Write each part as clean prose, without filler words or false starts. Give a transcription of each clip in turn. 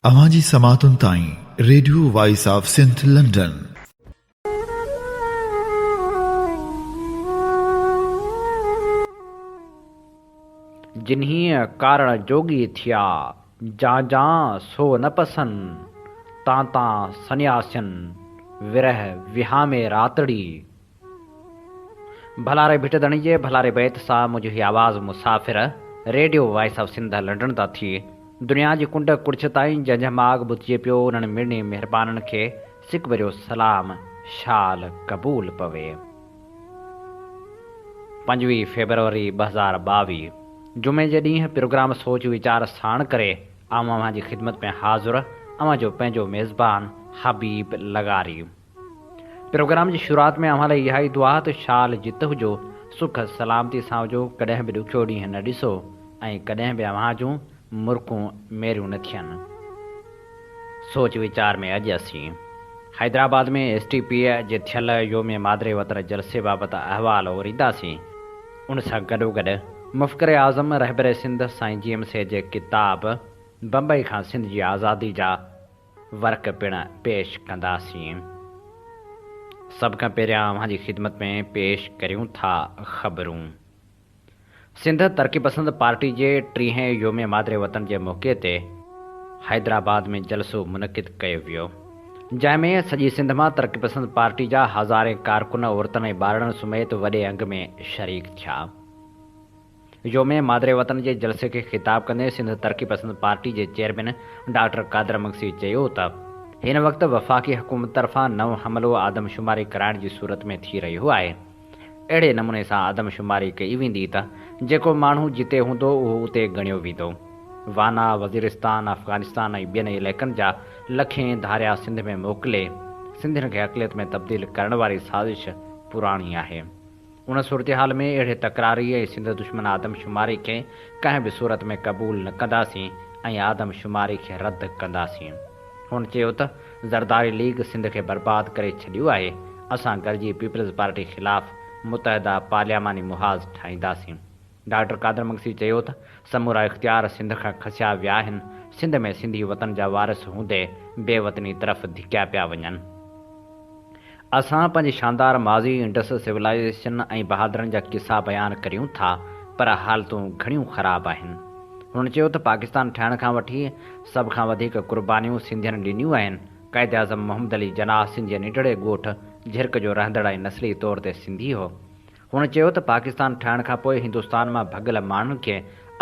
اوهان جي سماعتن تائين radio voice of Sindh London. جنهيء ڪارڻ جوڳي ٿيا، جان جان سو نه پسن، تان تان سنياسين، ورهه وهامي راتڙي. ڀلاري ڀٽ ڌڻي جي ڀلاري بيت سان منهنجو هي آواز مسافر radio voice of Sindh London تان ٿي دنيا جي ڪنڊ ڪڙڇ تائين جنهن جنهن ماڳ ٻڌجي پيو انهن مڙني مهربانن کي سڪ ڀريو سلام شال قبول پوي. 25 فيبروري 2022 جمعي جي ڏينهن پروگرام سوچ ويچار ساڻ ڪري آئون اوهان جي خدمت ۾ حاضر اوهان جو پنهنجو ميزبان حبيب لغاري. پروگرام جي شروعات ۾ اوهان لاء اها ئي دعا ته شال جت هجو، سک سلامتي سان هجو، ڪڏهن به ڏکيو ڏينهن نه ڏسو ۽ ڪڏهن به اوهان جون مرڪون ميريون نه ٿين. سوچ ويچار ۾ اڄ اسين حيدرآباد ۾ ايس ٽي پي جي ٿيل يوم مادر وطن جلسي بابت احوال اورينداسين. ان سان گڏوگڏ مفڪر اعظم رهبر سنڌ سائين جي ايم سيد جي ڪتاب بمبئي کان سنڌ جي آزادي جا ورق پڻ پيش ڪنداسين. سڀ کان پهريان اوهان جي خدمت ۾ پيش ڪريون ٿا خبرون. سنڌ ترقي پسند پارٽي جي ٽيهين يوم مادر وطن جي موقعي تي حيدرآباد ۾ جلسو منعقد ڪيو ويو، جنهن ۾ سڄي سنڌ مان ترقي پسند پارٽي جا هزارين ڪارڪن عورتن ۽ ٻارڙن سميت وڏي انگ ۾ شريڪ ٿيا. يوم مادر وطن جي جلسي کي خطاب ڪندي سنڌ ترقي پسند پارٽي جي چيئرمين ڊاڪٽر قادر مگسي چيو ته هن وقت وفاقي حڪومت طرفان نئون حملو آدمشماري ڪرائڻ جي صورت ۾ ٿي رهيو آهي اهڙي نموني سان آدمشماري ڪئي ويندي ته جيڪو ماڻهو جتي هوندو اهو اتي ڳڻيو ويندو وانا، وزيرستان، افغانستان ۽ ٻين علائقن جا لکين ڌاريا سنڌ ۾ موڪلي سنڌين کي اقليت ۾ تبديل ڪرڻ واري سازش پراڻي آهي. ان صورتحال ۾ اهڙي تڪراري ۽ سنڌ دشمن آدمشماري کي ڪنهن به صورت ۾ قبول نه ڪنداسين ۽ آدمشماري کي رد ڪنداسين. هن چيو ته زرداري ليگ سنڌ کي برباد ڪري ڇڏيو آهي، اسان گڏجي پيپلز پارٽي خلاف متحده پارلياماني محاذ ٺاهينداسين. ڊاڪٽر قادر مگسي چيو ته سمورا اختيار سنڌ کان کسيا ويا آهن، سنڌ ۾ سنڌي وطن جا وارث هوندي بي وطني طرف ڌڪيا پيا وڃن. اسان پنهنجي شاندار ماضي، انڊس سولائيزيشن ۽ بهادرن جا قصا بيان ڪريون ٿا پر حالتون گهڻيون خراب آهن. هن چيو ته پاڪستان ٺهڻ کان وٺي سڀ کان وڌيڪ قربانيون سنڌين ڏنيون آهن، قائداعظم محمد علي جناح سنڌ جي ننڍڙي ڳوٺ جهرڪ جو رهندڙ ۽ نسلي طور تي سنڌي هو. هن چيو ته پاڪستان ٺهڻ کانپوء هندستان مان ڀڳل ماڻهن کي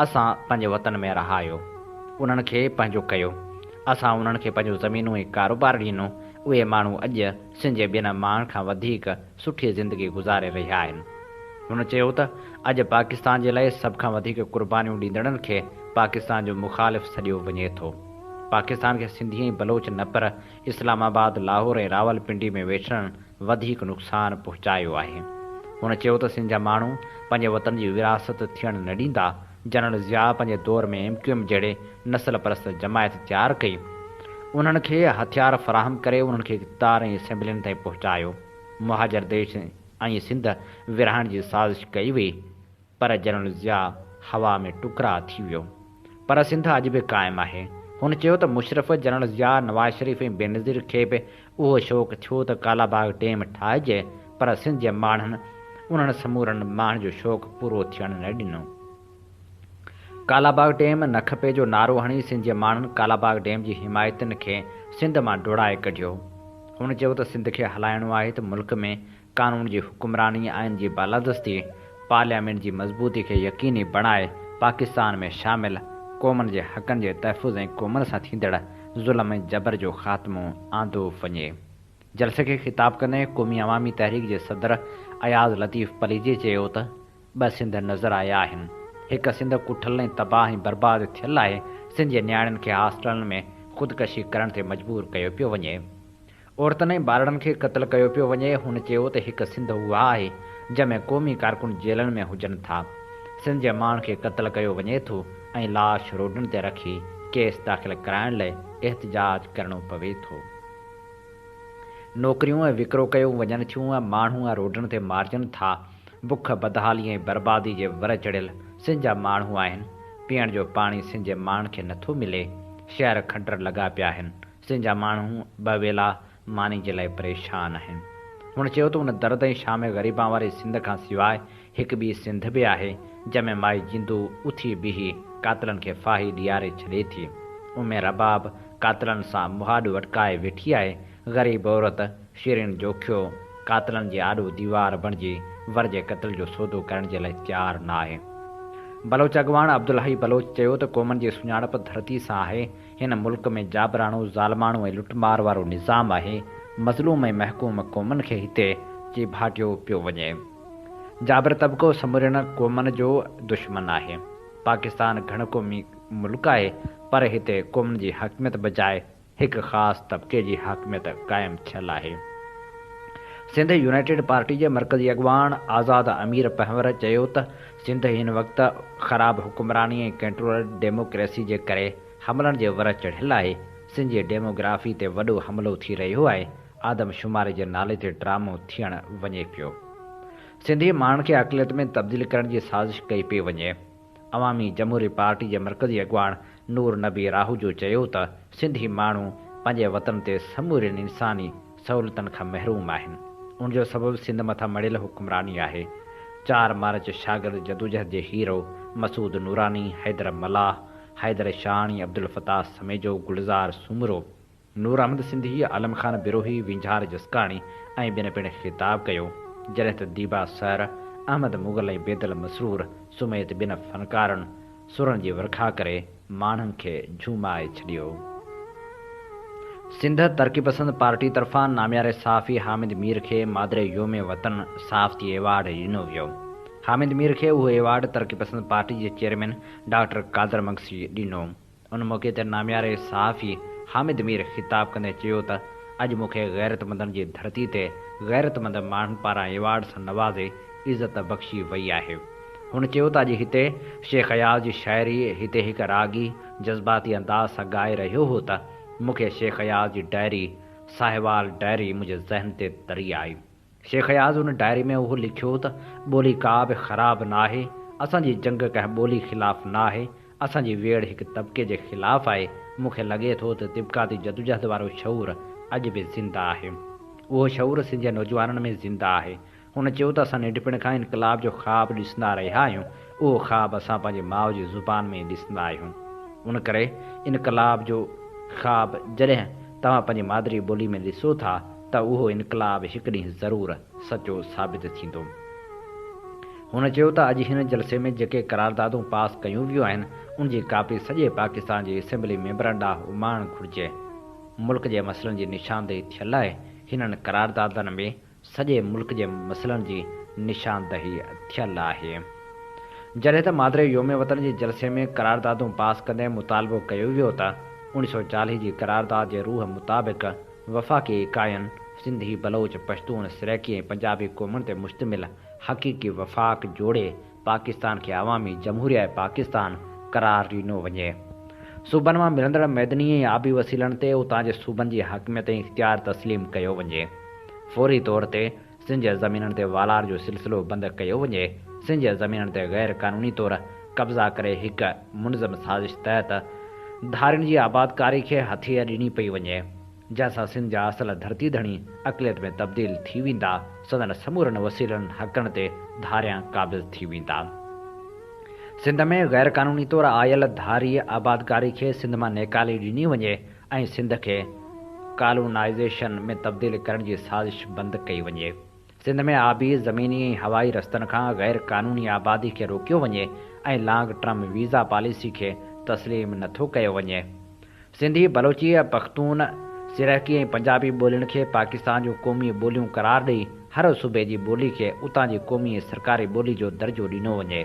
اسان پنهنجي وطن ۾ رهايو، انهن کي پنهنجو ڪيو، اسان انهن کي پنهنجون زمينون ۽ ڪاروبار ڏنو، اهي ماڻهو اڄ سنڌ جي ٻين ماڻهن کان وڌيڪ سٺي زندگي گذاري رهيا آهن. هن چيو ته اڄ پاڪستان جي لاء سڀ کان وڌيڪ قربانيون ڏيندڙن کي پاڪستان جو مخالف سڏيو وڃي ٿو، پاڪستان کي سنڌي ۽ بلوچ نه پر اسلام آباد، لاهور ۽ راولپنڊي ۾ ويٺلن وڌيڪ نقصان پهچايو آهي. هن چيو ته سنڌ جا ماڻهو پنهنجي وطن جي ورهاست ٿيڻ نه ڏيندا، جنرل ضياء پنهنجي دور ۾ ايم ڪيو ايم جهڙي نسل پرست جماعت تيار ڪئي، انهن کي هٿيار فراهم ڪري انهن کي اقتدار ۽ اسيمبلين تائين پهچايو، مهاجر ديش ۽ سنڌ ورهائڻ جي سازش ڪئي وئي، پر جنرل ضياء هوا ۾ ٽڪرا ٿي ويو. پر سنڌ اڄ به قائم آهي. هن چيو ته مشرف، جنرل ضياء، نواز شريف ۽ بينظير کي به اهو شوق ٿيو ته ڪالاباغ ڊيم ٺاهجي پر سنڌ جي ماڻهن انهن سمورن ماڻهن جو شوق پورو ٿيڻ نه ڏنو. ڪالاباغ ڊيم نه کپي جو نعرو هڻي سنڌ جي ماڻهن ڪالاباغ ڊيم جي حمايتين کي سنڌ مان ڊوڙائي ڪڍيو. هن چيو ته سنڌ کي هلائڻو آهي ته ملڪ ۾ قانون جي حڪمراني، آئين جي بالادستي، پارليامينٽ جي مضبوطي کي يقيني بڻائي پاڪستان ۾ شامل قومن جي حقن جي تحفظ ۽ قومن سان ٿيندڙ ظلم ۽ جبر جو خاتمو آندو وڃي. جلسي کي خطاب ڪندي قومي عوامي تحريڪ جي صدر اياز لطيف پليجي چيو ته ٻه سنڌ نظر آيا آهن. هڪ سنڌ ڪٺل ۽ تباهه ۽ برباد ٿيل آهي، سنڌ جي نياڻين کي هاسٽلن ۾ خودڪشي ڪرڻ تي مجبور ڪيو پيو وڃي. عورتن ۽ ٻارڙن کي قتل ڪيو پيو وڃي، هن چيو ته هڪ سنڌ اها آهي جنهن ۾ قومي ڪارڪن جيلن ۾ هجن ٿا، سنڌ جي ماڻهن کي قتل ڪيو وڃي ٿو ۽ لاش روڊن تي رکي ڪيس داخل ڪرائڻ لئه احتجاج ڪرڻو پوي ٿو. نوڪريون وڪرو ڪيون وڃن ٿيون، ماڻهو روڊن تي مارجن ٿا، بک، بدحالي ۽ بربادي جي ور چڙهيل سنڌ جا ماڻهو آهن، پيئڻ جو پاڻي سنڌ جي ماڻهن کي نٿو ملي. شهر کنڊر لڳا پيا آهن. سنڌ جا ماڻهو ٻه ويلا ماني جي لاء پريشان آهن. هن چيو ته ان درد ۽ شام غريبان واري سنڌ کان سواء هڪ ٻي سنڌ به آهي، جنهن ۾ مائي جندو اٿي بيهي قاتلن کي ڦاهي ڏياري ڇڏي ٿي. ام رباب قاتلن سان مهاڏو اٽڪائي ويٺي آهي. غريب عورت شيرين جوکيو قاتلن جي آڏو ديوار بڻجي ور جي قتل جو سودو ڪرڻ جي لاء تيار نه آهي. بلوچ اڳواڻ عبدالحئي بلوچ چيو ته قومن جي سڃاڻپ ڌرتي سان آهي، هن ملڪ ۾ جابراڻو، ظالماڻو ۽ لٽمار وارو نظام آهي، مظلوم ۽ محڪوم قومن کي هتي چيڀاٽيو پيو وڃي. جابر طبقو سمورين قومن جو دشمن آهي. پاڪستان گهڻ قومي ملڪ آهي پر هتي قومن جي حاڪميت بجاء هڪ خاص طبقي جي حاڪميت قائم ٿيل آهي. سنڌ يونائيٽيڊ پارٽي جي مرڪزي اڳواڻ آزاد امير پنهور چيو ته سنڌ هن وقت خراب حڪمراني ۽ ڪنٽرولڊ ڊيموڪريسي جي ڪري حملن جي ور چڙهيل آهي، سنڌ جي ڊيموگرافي تي وڏو حملو ٿي رهيو آهي، آدمشماري جي نالي تي ڊرامو ٿيڻ وڃي پيو. سنڌي ماڻهن کي اقليت ۾ تبديل ڪرڻ جي سازش ڪئي پئي وڃي. عوامي جمهوري پارٽي جي مرڪزي اڳواڻ نور نبي راهوجو چيو ته سنڌي ماڻهو پنهنجي وطن تي سمورين انساني سهولتن کان محروم آهن، ان جو سبب سنڌ مٿان مڙهيل حڪمراني آهي. چار مارچ شاگرد جدوجهد جي هيرو مسعود نوراني، حيدر ملاح، حيدر شاهاڻي، عبدالفتاح سميجو، گلزار سومرو، نور احمد سنڌي، عالم خان بروهي، وينجهار جسڪاڻي ۽ ٻين پڻ خطاب ڪيو، جڏهن ته ديبا سحر، احمد مغل ۽ بيدل مسرور سميت ٻين فنڪارن سرن جي ورکا ڪري ماڻهن کي جهومائي ڇڏيو. سنڌ ترقي پسند پارٽي طرفان نامياري صحافي حامد مير کي مادر يوم وطن صحافتي ايوارڊ ڏنو ويو. حامد مير کي اهو ايوارڊ ترقي پسند پارٽي جي چيئرمين ڊاڪٽر قادر مگسي ڏنو. ان موقعي تي نامياري صحافي حامد مير خطاب ڪندي چيو ته اڄ مون کي غيرتمندن جي ڌرتي تي غيرتمند ماڻهن پاران ايوارڊ سان نوازي عزت بخشي وئي آهي. هن چيو ته اڄ هتي شيخ اياز جي شاعري هتي هڪ راڳي جذباتي انداز سان ڳائي رهيو هو ته مون کي شيخ اياز جي ڊائري ساهيوال ڊائري منهنجي ذهن تي تري آئي. شيخ اياز ان ڊائري ۾ اهو لکيو ته ٻولي ڪا به خراب ناهي، اسان جي جنگ ڪنهن ٻولي خلاف ناهي، اسان جي ويڙهه هڪ طبقي جي خلاف آهي، مون کي لڳي ٿو ته طبقاتي جدوجهد وارو شعور اڄ به زنده آهي. اهو شعور سنڌ جي نوجوانن ۾ زنده آهي. هن چيو ته اسان ننڍپڻ کان انقلاب جو خواب ڏسندا رهيا آهيون، اهو خواب اسان پنهنجي ماء جي زبان ۾ ئي ڏسندا آهيون. ان ڪري انقلاب جو خواب جڏهن توهان پنهنجي مادري ٻولي ۾ ڏسو ٿا ته اهو انقلاب هڪ ڏينهن ضرور سچو ثابت ٿيندو. هن چيو ته اڄ هن جلسي ۾ جيڪي قراردادون پاس ڪيون ويون آهن ان جي ڪاپي سڄي پاڪستان جي اسيمبلي ميمبرن ڏانهن اماڻڻ گهرجي. ملڪ جي مسئلن جي نشاندهي ٿيل آهي، هنن قراردادن ۾ سڄي ملڪ جي مسئلن جي نشاندهي ٿيل آهي. جڏهن ته مادري يوم وطن جي جلسي ۾ قراردادون پاس ڪندي مطالبو ڪيو ويو ته 1940 جي قرارداد جي روح مطابق وفاقي اڪاين سنڌي، بلوچ، پشتون، سرائيڪي ۽ پنجابي قومن تي مشتمل حقيقي وفاق جوڙي پاڪستان کي عوامي جمهوريه پاڪستان قرار ڏنو وڃي. صوبن مان ملندڙ معدني ۽ آبي وسيلن تي اتان جي صوبن جي حاڪميت ۽ اختيار تسليم ڪيو وڃي. فوري طور تي سنڌ جي زمينن تي والار جو سلسلو بند ڪيو وڃي. سنڌ جي زمينن تي غير قانوني طور قبضا ڪري هڪ منظم سازش تحت ڌارين جي آبادڪاري کي هٿي ڏني پئي وڃي. جنهن سان سنڌ جا اصل ڌرتي ڌڻي اقليت ۾ تبديل ٿي ويندا، سندن سمورن وسيلن حقن تي ڌاريان قابض ٿي ويندا. سنڌ ۾ غير قانوني طور آيل ڌاري آبادڪاري کي سنڌ مان نيڪالي ڏني وڃي ۽ سنڌ کي ڪالونائيزيشن ۾ تبديل ڪرڻ جي سازش بند ڪئي وڃي. سنڌ ۾ آبي، زميني ۽ هوائي رستن کان غير قانوني آبادي کي روڪيو وڃي ۽ لانگ ٽرم ويزا پاليسي کي تسليم نٿو ڪيو وڃي. سنڌي، بلوچي، پختون، سرائيڪي ۽ پنجابي ٻولين کي پاڪستان جون قومي ٻوليون قرار ڏئي هر صوبي جي ٻولي کي اتان جي قومي ۽ سرڪاري ٻولي جو درجو ڏنو وڃي.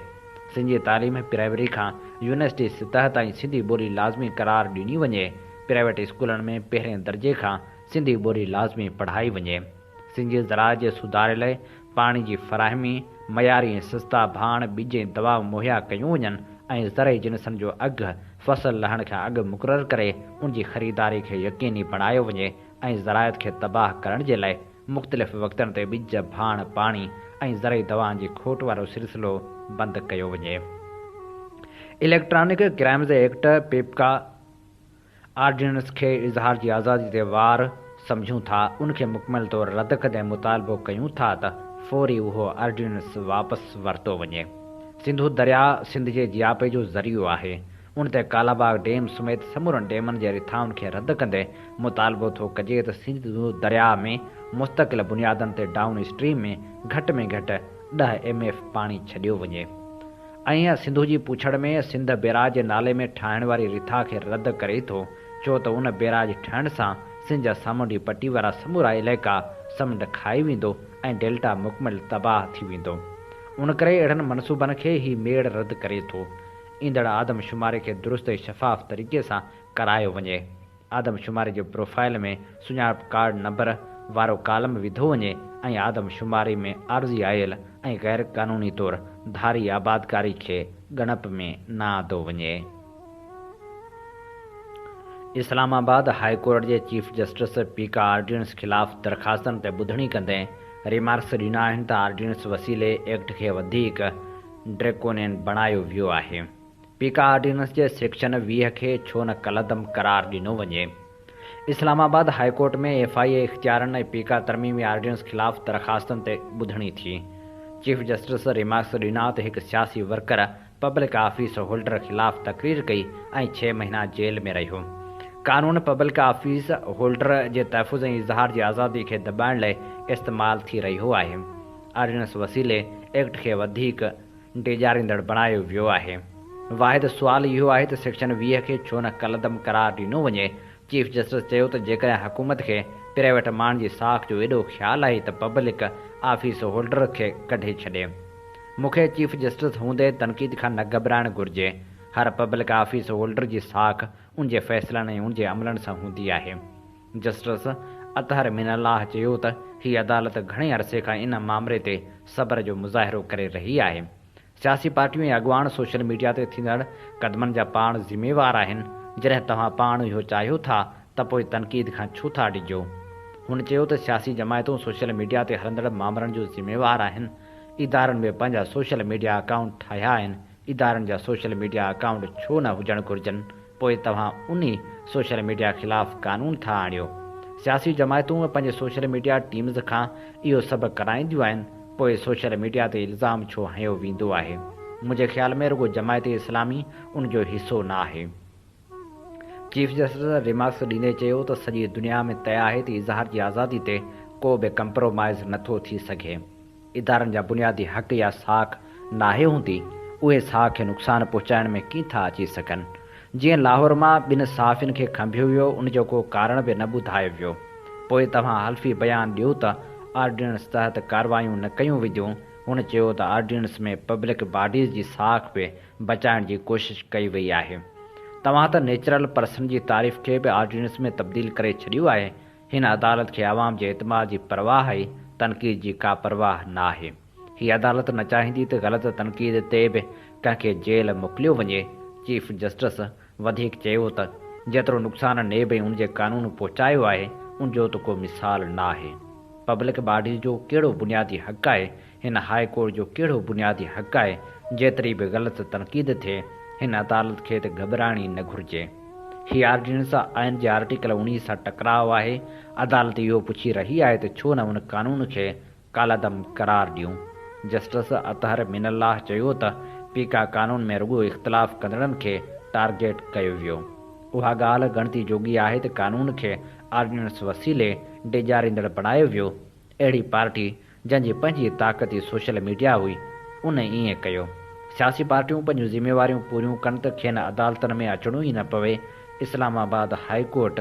سنڌي تعليم پرائمري کان يونيورسٽي سطح تائين سنڌي ٻولي لازمي قرار ڏني وڃي. پرائيويٽ اسڪولن ۾ پهرين درجي کان سنڌي ٻولي لازمي پڙهائي وڃي. سنڌي زراعت جي سڌاري لاء پاڻي جي فراهمي، معياري ۽ سستا ڀاڻ، ٻج ۽ دوائون مهيا ڪيون وڃن ۽ زرعي جنسن جو اگهه فصل لهڻ کان اڳ مقرر ڪري ان جي خريداري کي يقيني بڻايو وڃي ۽ زراعت کي تباهه ڪرڻ جي لاء مختلف وقتن تي ٻج، ڀاڻ، پاڻي ۽ زرعي دوائن جي کوٽ وارو سلسلو بند ڪيو وڃي. اليڪٽرانڪ ڪرائمز ايڪٽ، پيپڪا، آرڊيننس کي اظهار جي آزادي تي وار سمجهون ٿا، ان کي مڪمل طور رد ڪندي مطالبو ڪيون ٿا ته فوري اهو آرڊيننس واپس ورتو وڃي. سنڌو درياء سنڌ جي جياپي جو ذريعو آهي، ان تي ڪالاباغ ڊيم سميت سمورن ڊيمن جي رٿائن کي رد ڪندي مطالبو ٿو ڪجي ته سنڌو درياء ۾ مستقل بنيادن تي ڊائون اسٽريم ۾ گهٽ ۾ گهٽ ڏهه ايم ايف پاڻي ڇڏيو وڃي ۽ سنڌو جي پوڇڙ ۾ سنڌ بيراج جي نالي ۾ ٺاهڻ واري رٿا کي رد ڪري ٿو ڇو ته ان بيراج ٺهڻ سان سنڌ جا سامونڊي پٽي وارا سمورا علائقا سمنڊ کائي ويندو ۽ ڊيلٽا مڪمل تباهه ٿي ويندو ان ڪري اهڙن منصوبن کي هي ميڙ رد ڪري ٿو. ايندڙ آدمشماري کي درست ۽ شفاف طريقي سان ڪرايو وڃي. آدمشماري جي پروفائيل ۾ سڃاڻپ ڪارڊ نمبر وارو ڪالم وڌو وڃي ۽ آدمشماري ۾ عارضي آيل ۽ غير قانوني طور ڌاري آبادڪاري کي ڳڻپ ۾ نه آندو وڃي. اسلام آباد هاء ڪورٽ جي چيف جسٽس پيڪا آرڊيننس خلاف درخواستن تي ٻڌڻي ڪندي ريمارڪس ڏنا آهن ته آرڊيننس وسيلي ايڪٽ کي وڌيڪ ڊريڪونين بڻايو ويو آهي. پيڪا آرڊيننس جي سيڪشن 20 کي ڇو نه ڪالعدم قرار ڏنو وڃي. Islamabad high court ۾ F I A اختيارن ۽ پيڪا ترميمي آرڊيننس خلاف درخواستن تي ٻڌڻي ٿي. چيف جسٽس ريمارڪس ڏنا ته هڪ سياسي ورڪر پبلڪ آفيس هولڊر خلاف تقرير ڪئي ۽ ڇهه مهينا جيل ۾ رهيو. قانون پبلڪ آفيس هولڊر جي تحفظ ۽ اظهار جي آزادي کي دٻائڻ لاء استعمال ٿي رهيو آهي. آرڊيننس وسيلي ايڪٽ کي وڌيڪ ڊيڄاريندڙ بڻايو ويو آهي. واحد سوال اهو آهي ته سيڪشن 20 کي ڇو نه ڪالعدم قرار ڏنو وڃي؟ چيف جسٽس چيو ته جيڪڏهن حڪومت کي پرائيويٽ ماڻهن جي ساک جو ايڏو خيال آهي ته پبلڪ آفيس هولڊر کي ڪڍي ڇڏي. مون کي چيف جسٽس هوندي تنقيد کان نه گهٻرائڻ گهرجي. هر پبلڪ آفيس هولڊر جي ساک ان جي فيصلن ۽ ان جي عملن سان هوندي آهي. جسٽس اطهر من الله چيو ته هي عدالت گهڻي عرصي کان ان مامري تي صبر جو مظاهرو ڪري رهي آهي. سياسي پارٽيون ۽ اڳواڻ سوشل ميڊيا تي ٿيندڙ قدمن جا پاڻ ذميوار آهن، جڏهن توهان پاڻ اهو چاهيو ٿا ته پوء تنقيد کان ڇو ٿا ڊڄو؟ هن چيو ته سياسي جماعتون سوشل ميڊيا تي هلندڙ مامرن جون ذميوار آهن، ادارن به پنهنجا سوشل ميڊيا اڪائونٽ ٺاهيا آهن، ادارن جا سوشل ميڊيا اڪائونٽ ڇو نه هجڻ گهرجن، پوء توهان انهي سوشل ميڊيا خلاف قانون ٿا آڻيو. سياسي جماعتون پنهنجي سوشل ميڊيا ٽيمز کان اهو سڀ ڪرائينديون آهن، پوء سوشل ميڊيا تي الزام ڇو هنيو ويندو آهي؟ منهنجي خيال ۾ رڳو جماعت اسلامي ان جو حصو نه آهي. چيف جسٽس ريمارڪس ڏيندي چيو ته سڄي دنيا ۾ طئي آهي ته اظهار جي آزادي تي ڪو به ڪمپرومائز نه ٿو ٿي سگهي. ادارن جا بنيادي حق يا ساک ناهي هوندي، اهي ساک کي نقصان پهچائڻ ۾ ڪيئن ٿا اچي سگهن؟ جيئن لاهور مان ٻن صحافين کي کنڀيو ويو ان جو ڪو ڪارڻ به نه ٻڌايو ويو. پوء توهان حلفي بيان ڏيو ته آرڊيننس تحت ڪارروايون نه ڪيون وينديون، هن چيو ته آرڊيننس ۾ پبلڪ باڊيز جي ساک به بچائڻ جي ڪوشش ڪئي وئي آهي. توهان ته نيچرل پرسن جي تعريف کي به آرڊيننس ۾ تبديل ڪري ڇڏيو آهي، هن عدالت کي عوام جي اعتماد جي پرواهه آهي، تنقيد جي ڪا پرواهه نه آهي. هي عدالت نه چاهيندي ته غلط تنقيد تي به ڪنهن کي جيل موڪليو وڃي. چيف جسٽس وڌيڪ چيو ته جيترو نقصان نيب ۽ ان جي قانون پهچايو آهي، ان جو ته ڪو مثال نه آهي. پبلڪ باڊيز جو ڪهڙو بنيادي حق آهي، هن هاء ڪورٽ جو ڪهڙو بنيادي حق آهي، جيتري به غلط تنقيد ٿئي، هن عدالت کي ته گهٻرائڻ ئي نه گهرجي. هي آرڊيننس آئين جي آرٽيڪل 19 سان ٽڪراء آهي، عدالت اهو پڇي رهي آهي ته ڇو نه ان قانون کي ڪالعدم قرار ڏيون. جسٽس اطهر من الله چيو ته پيڪا قانون ۾ رڳو اختلاف ڪندڙن کي ٽارگيٽ ڪيو ويو. اها ڳالهه ڳڻتي جوڳي آهي ته قانون کي آرڊيننس وسيلي ڊيڄاريندڙ بڻايو ويو، اهڙي پارٽي جنهن جي پنهنجي طاقت ئي سوشل ميڊيا هئي، ان ائين ڪيو. سياسي پارٽيون پنهنجون ذميواريون پوريون ڪن ته کين عدالتن ۾ اچڻو ئي نه پوي، اسلام آباد هاء ڪورٽ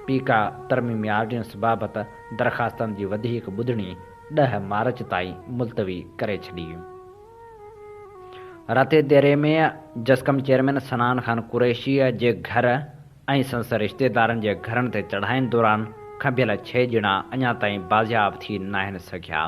پيڪا ترميمي آرڊيننس بابت درخواستن جي وڌيڪ ٻڌڻي 10 مارچ تائين ملتوي ڪري ڇڏي. رتي ديري ۾ جسقم چيئرمين صنعان خان قريشيء جي گهر ۽ سندس رشتيدارن جي گهرن تي چڙهائين دوران کنڀيل ڇهه ڄڻا اڃا تائين بازياب ٿي ناهن سگهيا.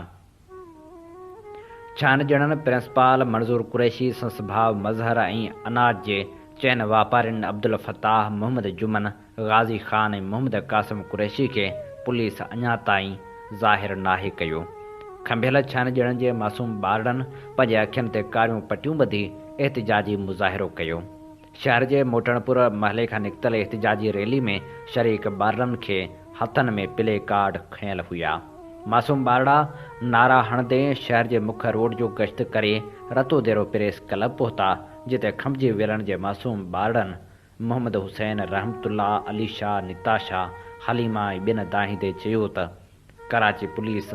ڇهن ڄڻن پرنسپال منظور قريشي، سندس ڀاء مظهر ۽ اناج جي چئن واپارين عبدالفتاح، محمد جمن، غازي خان ۽ محمد قاسم قريشي کي پوليس اڃا تائين ظاهر ناهي ڪيو. کنڀيل ڇهن ڄڻن جي معصوم ٻارڙن پنهنجي اکين تي ڪاريون پٽيون ٻڌي احتجاجي مظاهرو ڪيو. شهر جي موٽڻپور محلي کان نڪتل احتجاجي ريلي ۾ شريڪ ٻارڙن کي هٿن ۾ پلي ڪارڊ کنيل هيا. معصوم ٻارڙا نعرا هڻندي شهر جي مک روڊ جو گشت ڪري رتوديرو پريس ڪلب پهتا، جتي کنڀجي ويلن جي معصوم ٻارڙن محمد حسين، رحمت الله، علي شاهه، نتاشا، حليما ۽ ٻين دانهيندي چيو ته ڪراچي پوليس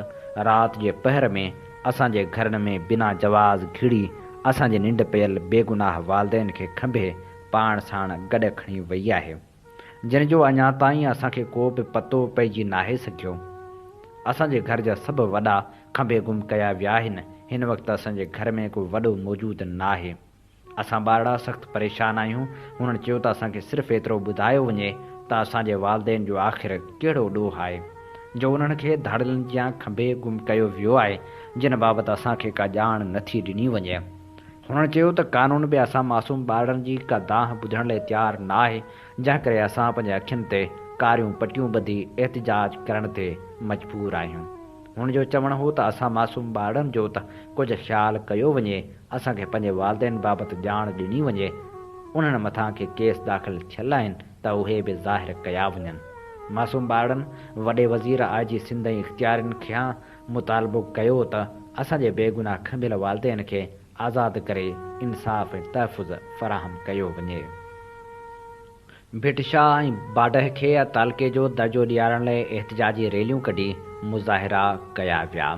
رات جي پهر ۾ اسان جي گهرن ۾ بنا جواز گهڙي اسان جي ننڊ پيل بيگناهه والدين کي کنڀي پاڻ ساڻ گڏ کڻي وئي آهي جن جو اڃا تائين اسان کي ڪو به پتو پئجي ناهي سگهيو. اسان جي گهر جا سڀ وڏا کنڀي گم ڪيا ويا آهن هن وقت اسان جي گهر ۾ ڪو وڏو موجود ناهي. اسان ٻارڙا سخت پريشان آهيون، هنن چيو ته اسان کي صرف ايترو ٻڌايو وڃي ته اسان جي والدين جو آخر ڪهڙو ڏوهه آهي جو انهن کي ڌاڙيلن جيان کنڀي گم ڪيو ويو آهي جن بابت اسان کي ڪا ڄاڻ نه ٿي ڏني وڃي. هنن چيو ته قانون به اسان معصوم ٻارڙن جي ڪا دانهن ٻڌڻ لئي تيار نه آهي جنهن ڪري اسان پنهنجي اکين تي ڪاريون پٽيون ٻڌي احتجاج ڪرڻ تي مجبور آهيون. هن جو چوڻ هو ته اسان معصوم ٻارڙن جو ته ڪجهه خيال ڪيو وڃي، اسان کي پنهنجي والدين بابت ڄاڻ ڏني وڃي، انهن مٿان ڪي ڪيس داخل ٿيل آهن ته اهي به ظاهر ڪيا وڃن. معصوم ٻارڙن وڏي وزير، آء جي سنڌ ۽ اختيارين کيان مطالبو ڪيو ته اسان جي بيگناهه کنڀيل والدين کي آزاد ڪري انصاف ۽ تحفظ فراهم ڪيو وڃي. ڀٽ شاهه ۽ باڊهه کي تعلقي جو درجو ڏيارڻ لاء احتجاجي ريليون ڪڍي مظاهرا ڪيا ويا.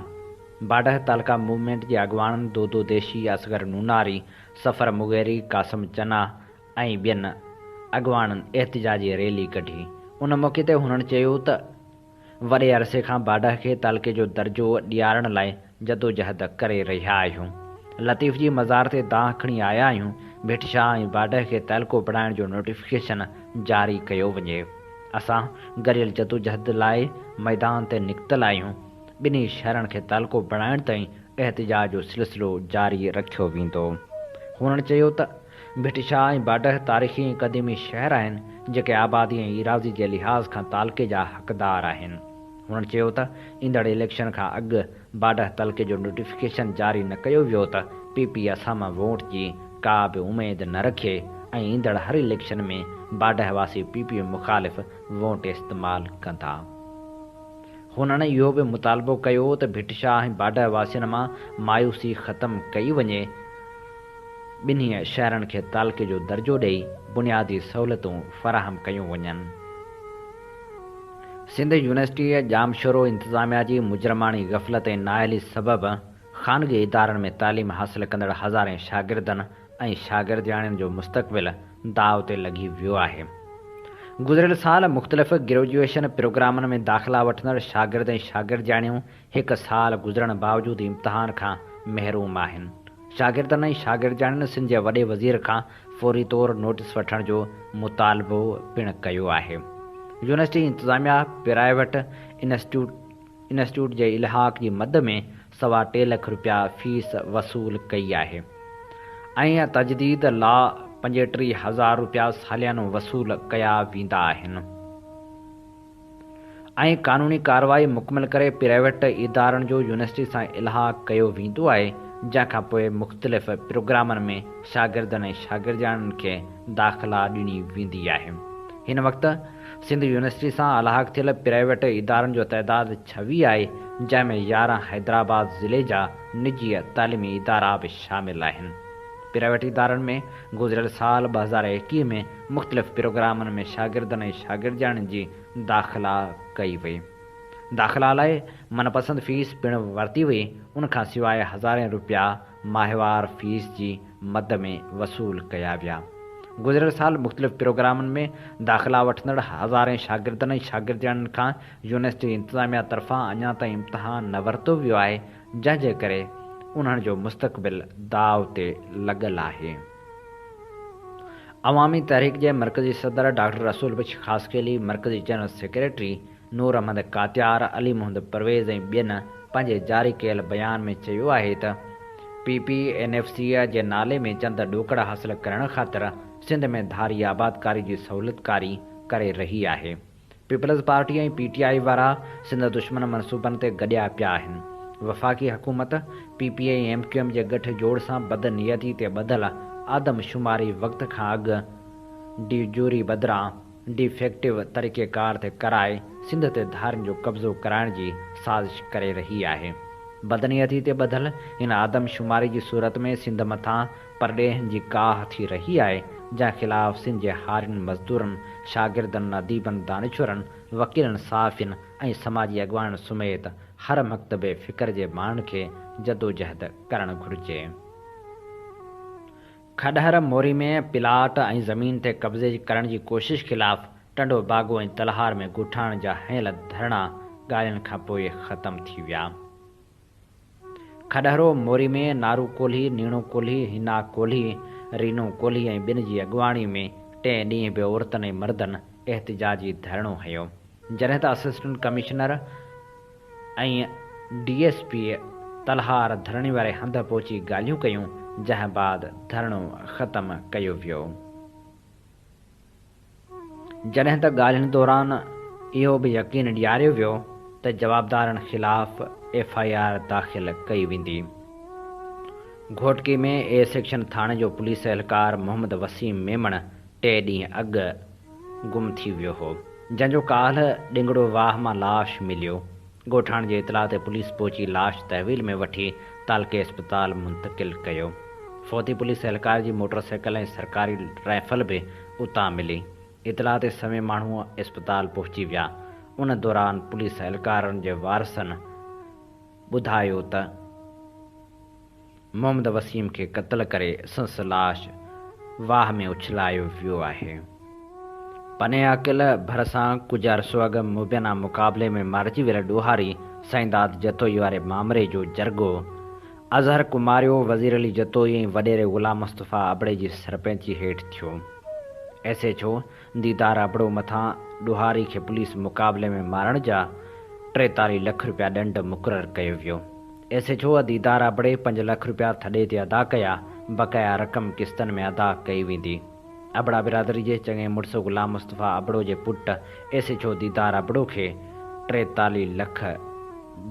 باڊهه تعلقه موومينٽ جي اڳواڻن دودو ديشي، اصغر نوناري، صفر مغيري، قاسم چنا ۽ ٻين اڳواڻن احتجاجي ريلي ڪڍي. ان موقعي تي هنن چيو ته وڏي عرصي کان باڊهه کي تعلقي جو درجو ڏيارڻ لاء جدوجهد ڪري رهيا آهيون. لطيف جي مزار تي دانهن کڻي آيا آهيون، ڀٽ شاهه ۽ باڊهه کي تعلقو بڻائڻ جو نوٽيفڪيشن جاري ڪيو وڃي. اسان گڏيل جدوجهد لاء ميدان تي نڪتل آهيون، ٻنهي شهرن کي تعلقو بڻائڻ تائين احتجاج جو سلسلو جاري رکيو ويندو. هنن چيو ته. ڀٽ شاهه ۽ باڊهه تاريخي ۽ قديمي شهر آهن، جيڪي آبادي ۽ ايراضي جي لحاظ کان تعلقي جا حقدار آهن. هنن چيو ته ايندڙ اليڪشن کان اڳ باڊهه تعلقي جو نوٽيفڪيشن جاري نه ڪيو ويو ته پي پي اسان مان ووٽ جي ڪا به اميد نه رکي ۽ ايندڙ هر اليڪشن ۾ باڊهه واسي پي پي مخالف ووٽ استعمال ڪندا. هنن اهو به مطالبو ڪيو ته ڀٽ شاهه ۽ باڊهه واسين مان مايوسي ختم ڪئي وڃي، ٻنهي شهرن کي تعلقي جو درجو ڏئي بنيادي سهولتون فراهم ڪيون وڃن. سنڌ يونيورسٽيء ڄامشورو انتظاميا جي مجرماڻي غفلت ۽ نااهلي سبب خانگي ادارن ۾ تعليم حاصل ڪندڙ هزارين شاگردن ۽ شاگردياڻين جو مستقبل داء تي لڳي ويو آهي. گذريل سال مختلف گريجوئيشن پروگرامن ۾ داخلا وٺندڙ شاگرد ۽ شاگردياڻيون هڪ سال گذرڻ باوجود امتحان کان محروم آهن. شاگردن ۽ شاگردياڻين سنڌ جي وڏي وزير کان فوري طور نوٽيس وٺڻ جو مطالبو پڻ ڪيو آهي. يونيورسٽي انتظاميا پرائيوٽ انسٽيٽيوٽ جي الحاق جي مد ۾ سوا ٽي لک رپيا فيس وصول ڪئي آهي ۽ تجديد لا 35 هزار رپيا ساليانو وصول ڪيا ويندا آهن ۽ قانوني ڪارروائي مڪمل ڪري پرائيويٽ ادارن جو يونيورسٽي سان الحاق ڪيو ويندو آهي جنهن کان پوء مختلف پروگرامن ۾ شاگردن ۽ شاگردياڻين کي داخلا ڏني ويندي آهي هن وقت سنڌ يونيورسٽي سان الحاق ٿيل پرائيويٽ ادارن جو تعداد 26 آهي، جنهن ۾ 11 حيدرآباد ضلعي جا نجي تعليمي ادارا به شامل آهن. پرائيويٽ ادارن ۾ گذريل سال 2021 ۾ مختلف پروگرامن ۾ شاگردن ۽ شاگردياڻين جي داخلا ڪئي وئي. داخلا لاء من پسند فيس پڻ ورتي وئي، ان کان سواء هزارين روپيا ماهوار فيس جي مد ۾ وصول ڪيا ويا. گذريل سال مختلف پروگرامن ۾ داخلا وٺندڙ هزارين شاگردن ۽ شاگردياڻين کان يونيورسٽي انتظاميا طرفان اڃا تائين امتحان نه ورتو ويو آهي، جنهن جي ڪري انهن جو مستقبل داء تي لڳل آهي. عوامي تحريڪ جي مرڪزي صدر ڊاڪٽر رسول بخش خاصخيلي، مرڪزي جنرل سيڪريٽري نور احمد ڪاتيار، علي محمد پرويز ۽ ٻين پنهنجي جاري ڪيل بيان ۾ چيو آهي ته P P N F C جي نالي ۾ چند ڏوڪڙ حاصل ڪرڻ خاطر سنڌ ۾ ڌاري آبادڪاري جي سهولتڪاري ڪري رهي آهي. Peoples party ۽ P T I وارا سنڌ دشمن منصوبن تي گڏيا پيا آهن. وفاقي حڪومت P P ۽ M Q M جي ڳٺ جوڙ سان بدنيتي تي ٻڌل آدمشماري وقت کان اڳ ڊي جوري بدران ڊي فيڪٽو طريقيڪار تي ڪرائي سنڌ تي ڌارين جو قبضو ڪرائڻ جي سازش ڪري رهي آهي. بدنيتي تي ٻڌل هن آدمشماري جي صورت ۾ سنڌ مٿان پرڏيهين جي ڪاهه ٿي رهي آهي، جنهن خلاف سنڌ جي هارين، مزدورن، شاگردن، اديبن، دانشورن، وڪيلن، صحافين ۽ سماجي اڳواڻن سميت هر مڪتب فڪر جي ماڻهن کي جدوجهد ڪرڻ گهرجي. کڏهر موري ۾ پلاٽ ۽ زمين تي قبضي ڪرڻ جي ڪوشش خلاف ٽنڊو باگو ۽ تلهار ۾ ڳوٺاڻن جا هنيل ڌرڻا ڳالهين کانپوء ختم ٿي ويا. کڏهرو موري ۾ نارو ڪولهي، نيڻو ڪولهي، حنا ڪولهي، رينو ڪولهي ۽ ٻين جي اڳواڻي ۾ ٽئين ڏينهن به عورتن ۽ مردن احتجاجي ڌرڻو هنيو. جڏهن ته assistant commissioner ۽ D S P Talhar ڌرڻي واري هنڌ پهچي ڳالهيون ڪيون، جنهن بعد ڌرڻو ختم ڪيو ويو. جڏهن ته ڳالهين دوران اهو به يقين ڏياريو ويو ته جوابدارن خلاف ايف I R داخل ڪئي ويندي. گهوٽڪي ۾ اي سيڪشن ٿاڻي جو پوليس اهلڪار محمد وسيم ميمڻ ٽي ڏينهن اڳ گم ٿي ويو هو، جنهن جو ڪالهه ڏنگڙو واهه مان لاش مليو. ڳوٺاڻن جي اطلاع تي پوليس پهچي لاش تحويل ۾ وٺي تعلقي اسپتال منتقل ڪيو. فوتي پوليس اهلڪار جي موٽر سائيڪل ۽ سرڪاري رائفل به اتان ملي. اطلاع تي سوين ماڻهو اسپتال پهچي ويا. ان دوران پوليس اهلڪارن جي وارثن ٻڌايو ته. محمد وسيم کي قتل ڪري سندس لاش واهه ۾ اڇلايو ويو آهي. پني عاقل ڀرسان ڪجهه عرصو اڳ مبينا مقابلي ۾ مارجي ويل ڏوهاري سائينداد جتوئي واري مامري جو جرڳو اظهر ڪماريو، وزير علي جتوئي ۽ وڏيري غلام مصطفيٰ ابڙي جي سرپئنچي هيٺ ٿيو. ايس ايڇ او ديدار ابڙو مٿان ڏوهاري کي پوليس مقابلي ۾ مارڻ جا 43 لک رپيا ڏنڊ مقرر ڪيو ويو. ايس ايڇ او ديدار ابڙي پنج لک رپيا ٿڏي تي ادا ڪيا، بقايا رقم قسطن ۾ ادا ڪئي ويندي. ابڙا برادري جي چڱي مڙس غلام مصطفيٰ ابڙو جي پٽ ايس ايڇ او ديدار ابڙو کي 43 لک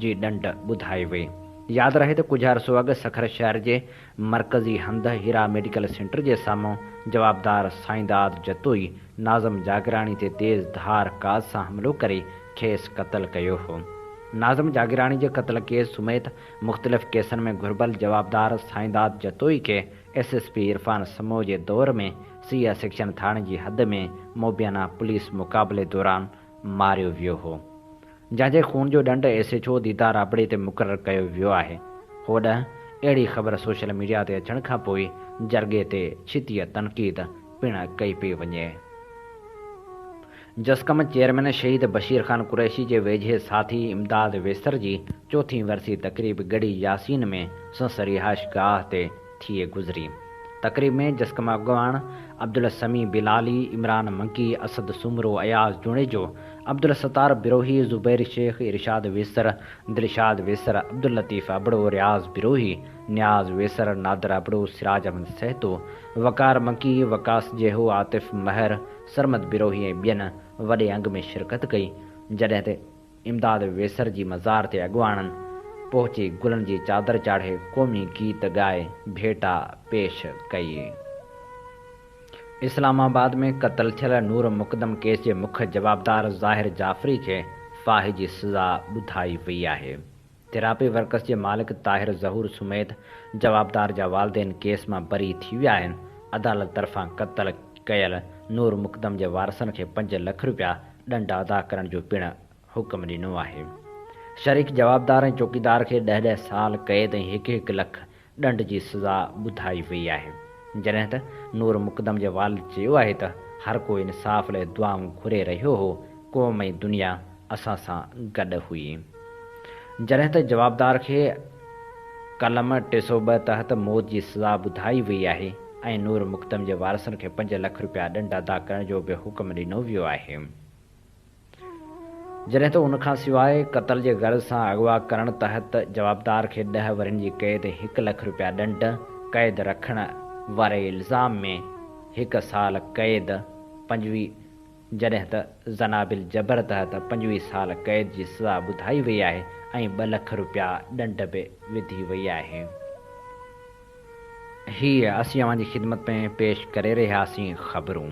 جي ڏنڊ ٻڌائي وئي. ياد رهي ته ڪجهه عرصو اڳ سکر شهر جي مرڪزي هنڌ هيرا ميڊيڪل سينٽر جي سامهون جوابدار سائينداد جتوئي ناظم جاگيراڻي تي تيز ڌار ڪاز سان حملو ڪري کيس قتل ڪيو هو. ناظم جاگيراڻي جي قتل ڪيس سميت مختلف ڪيسن ۾ گهربل جوابدار سائينداد جتوئي کي S S P Irfan Samo جي دور ۾ سي اي سيڪشن ٿاڻي جي حد ۾ مبينا پوليس مقابلي دوران ماريو ويو هو. جنهن جي خون جو ڏنڊ ايس ايڇ او ديدار ابڙي تي مقرر ڪيو ويو آهي. هوڏانهن اهڙي خبر سوشل ميڊيا تي اچڻ کانپوء جرڳي تي ڇتيء تنقيد پڻ ڪئي پئي وڃي. جسقم چيئرمين شهيد بشير خان قريشي جي ويجهي ساٿي امداد ويسر جي چوٿين ورسي تقريب ڳڙهي ياسين ۾ سندس رهائشگاهه تي ٿي گذري. تقريب ۾ جسقم اڳواڻ عبدالسميع بلالي، عمران منگي، اسد سومرو، اياز جوڻيجو، عبدالستار بروهي، زبير شيخ، ارشاد ويسر، دلشاد ويسر، عبداللطيف ابڙو، رياض بروهي، نياز ويسر، نادر ابڙو، سراج احمد سهتو، وقار مڪي، وقاص جيهو، عاطف مهر، سرمد بروهي ۽ ٻين وڏي انگ ۾ شرڪت ڪئي، جڏهن ته امداد ويسر جي مزار تي اڳواڻن پهچي گلن جي چادر چاڙهي قومي گيت ڳائي ڀيٽا پيش ڪئي. اسلام آباد ۾ قتل ٿيل نور مقدم ڪيس جي مک جوابدار ظاهر جعفري کي ڦاهي جي سزا ٻڌائي وئي آهي. ٿراپي ورڪس جي مالڪ طاهر ظهور سميت جوابدار جا والدين ڪيس مان بري ٿي ويا آهن، عدالت طرفان قتل ڪيل نور مقدم جي وارثن کي پنج لک رپيا ڏنڊ ادا ڪرڻ جو پڻ حڪم ڏنو آهي. شريڪ جوابدار ۽ چوڪيدار کي ڏهه ڏهه سال قيد ۽ هڪ هڪ لک ڏنڊ جي سزا ٻڌائي وئي آهي. جڏهن ته نور مقدم جي والد چيو آهي ته هر ڪو انصاف لاء دعائون گهري رهيو هو، قوم ۽ دنيا اسان سان گڏ هئي. جڏهن ته جوابدار کي قلم 302 تحت موت جي سزا ٻڌائي وئي آهي ۽ نور مقدم جي وارثن کي پنج لک رپيا ڏنڊ ادا ڪرڻ جو به حڪم ڏنو ويو آهي. جڏهن ته ان کان سواء قتل جي غرض سان اغوا ڪرڻ تحت جوابدار کي ڏهه ورهين جي قيد ۽ هڪ لک رپيا ڏنڊ، قيد رکڻ واري الزام ۾ هڪ سال قيد، 25 جڏهن ته زنا بالجبر تحت 25 سال قيد جي سزا ٻڌائي وئي آهي ۽ ٻه لک رپيا ڏنڊ به وڌي وئي آهي. هي اسين اوهان جي خدمت ۾ پيش ڪري رهياسين خبرون.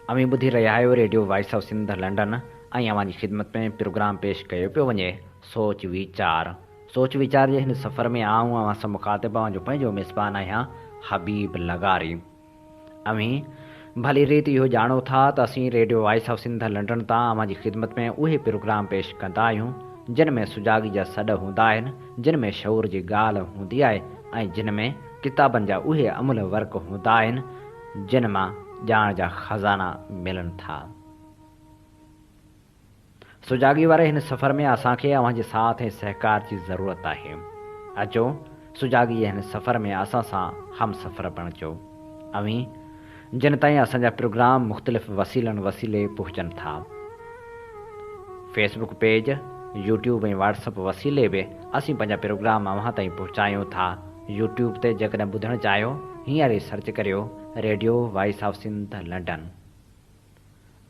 اوهين ٻڌي رهيا آهيو radio voice of Sindh London ۽ اوهان جي خدمت ۾ پروگرام پيش ڪيو پيو وڃي سوچ ويچار. سوچ ويچار جي هن سفر ۾ آئون اوهان سان مخاطب اوهان جو پنهنجو ميزبان آهيان حبيب لغاري. اوهين ڀلي ريت اهو ڄاڻو ٿا ته اسين radio voice of Sindh London تان اوهان جي خدمت ۾ اهي پروگرام پيش ڪندا آهيون جن ۾ سجاڳي جا سڏ هوندا آهن، جن ۾ شعور جي ڳالهه هوندي آهي ۽ جن ۾ ڪتابن جا اهي املهه ورق هوندا آهن جن مان ڄاڻ جا خزانا ملن ٿا. سجاڳي واري هن سفر ۾ اسان کي اوهان جي ساٿ ۽ سهڪار جي ضرورت آهي. اچو سجاڳي جي هن سفر ۾ اسان سان هم سفر بڻجو. اوهين جن تائين اسان جا پروگرام مختلف وسيلن وسيلي پهچن ٿا. Facebook page, YouTube ۽ WhatsApp وسيلي به اسين پنهنجا پروگرام اوهان تائين پهچايون ٿا. يوٽيوب تي جيڪڏهن ٻڌڻ چاهيو هينئر ئي سرچ ڪريو radio voice of Sindh London.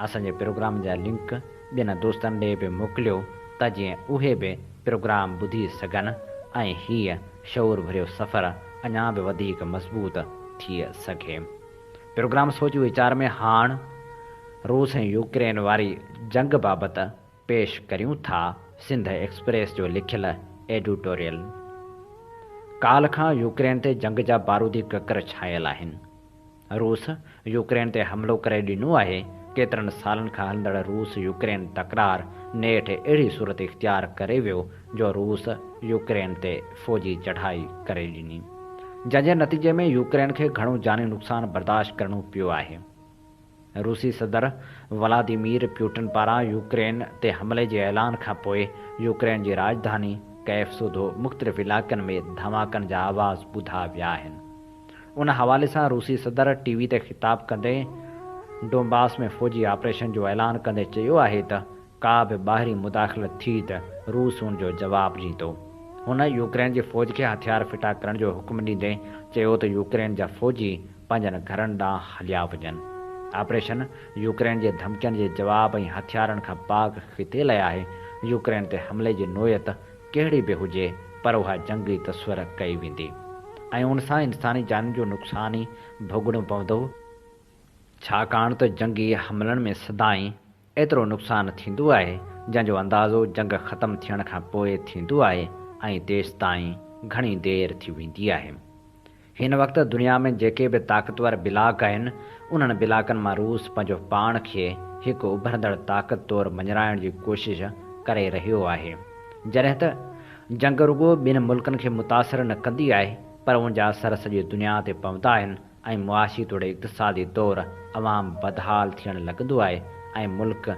اسان جي پروگرام جا لنڪ ٻين دوستن ڏي به موڪليو ته جيئن اهي به پروگرام ٻڌي سگهن ۽ هيء شعور ڀريو سفر اڃا به وڌيڪ مضبوط ٿي سگهي. پروگرام سوچ ويچار ۾ هاڻ روس ۽ يوڪرين واري جنگ بابت پيش ڪريون ٿا سنڌ ايڪسپريس جو لکيل ايڊيوٽوريل. ڪالهه کان يوڪرين تي جنگ جا بارودي ڪڪر ڇانيل آهن. روس يوڪرين تي حملو ڪري ڏنو آهي، ڪيترن سالن کان هلندڙ روس يوڪرين تڪرار نيٺ اهڙي صورت اختيار ڪري ويو جو روس يوڪرين تي فوجي چڙهائي ڪري ڏني، جنهن جي نتيجي ۾ يوڪرين کي گهڻو جاني نقصان برداشت ڪرڻو پيو آهي. روسي صدر ولاديمير پيوٽن پاران يوڪرين تي حملي جي اعلان کانپوء يوڪرين جي راڄڌاني ڪيف سوڌو مختلف علائقن ۾ ڌماڪن جا آواز ٻڌا ويا آهن. ان حوالي سان روسي صدر ٽي وي تي خطاب ڪندي ڊونباس ۾ فوجي آپريشن جو اعلان ڪندي چيو آهي ته ڪا به ٻاهرين مداخلت ٿي ته روس ان جو جواب ڏيندو. هن يوڪرين جي فوج کي هٿيار ڦٽا ڪرڻ جو حڪم ڏيندي چيو ته يوڪرين جا فوجي پنهنجن گهرن ڏانهن هليا وڃن. آپريشن يوڪرين جي ڌمڪين جي جواب ۽ هٿيارن کان پاڪ خطي لاء آهي، يوڪرين تي حملي جي نوعيت ڪهڙي به هجي پر اها جنگ ئي تصور ڪئي ويندي ۽ ان سان انساني جانين جو نقصان ئي ڀوڳڻو پوندو، ڇاڪاڻ ته جنگي حملن ۾ سدائين ايترو نقصان ٿيندو آهي، جنهن جو اندازو جنگ ختم ٿيڻ کان پوء ٿيندو آهي ۽ تيستائين گهڻي دير ٿي ويندي آهي. هن وقت دنيا ۾ جيڪي به طاقتور بلاڪ آهن، انهن بلاڪن مان روس پنهنجو پاڻ کي هڪ اڀرندڙ طاقت طور مڃرائڻ جي ڪوشش ڪري رهيو آهي. جڏهن ته جنگ رڳو ٻن ملڪن کي متاثر نه ڪندي آهي پر ان جا اثر سڄي دنيا تي پوندا آهن ۽ معاشي توڙي اقتصادي طور عوام بدحال ٿيڻ لڳندو آهي ۽ ملڪ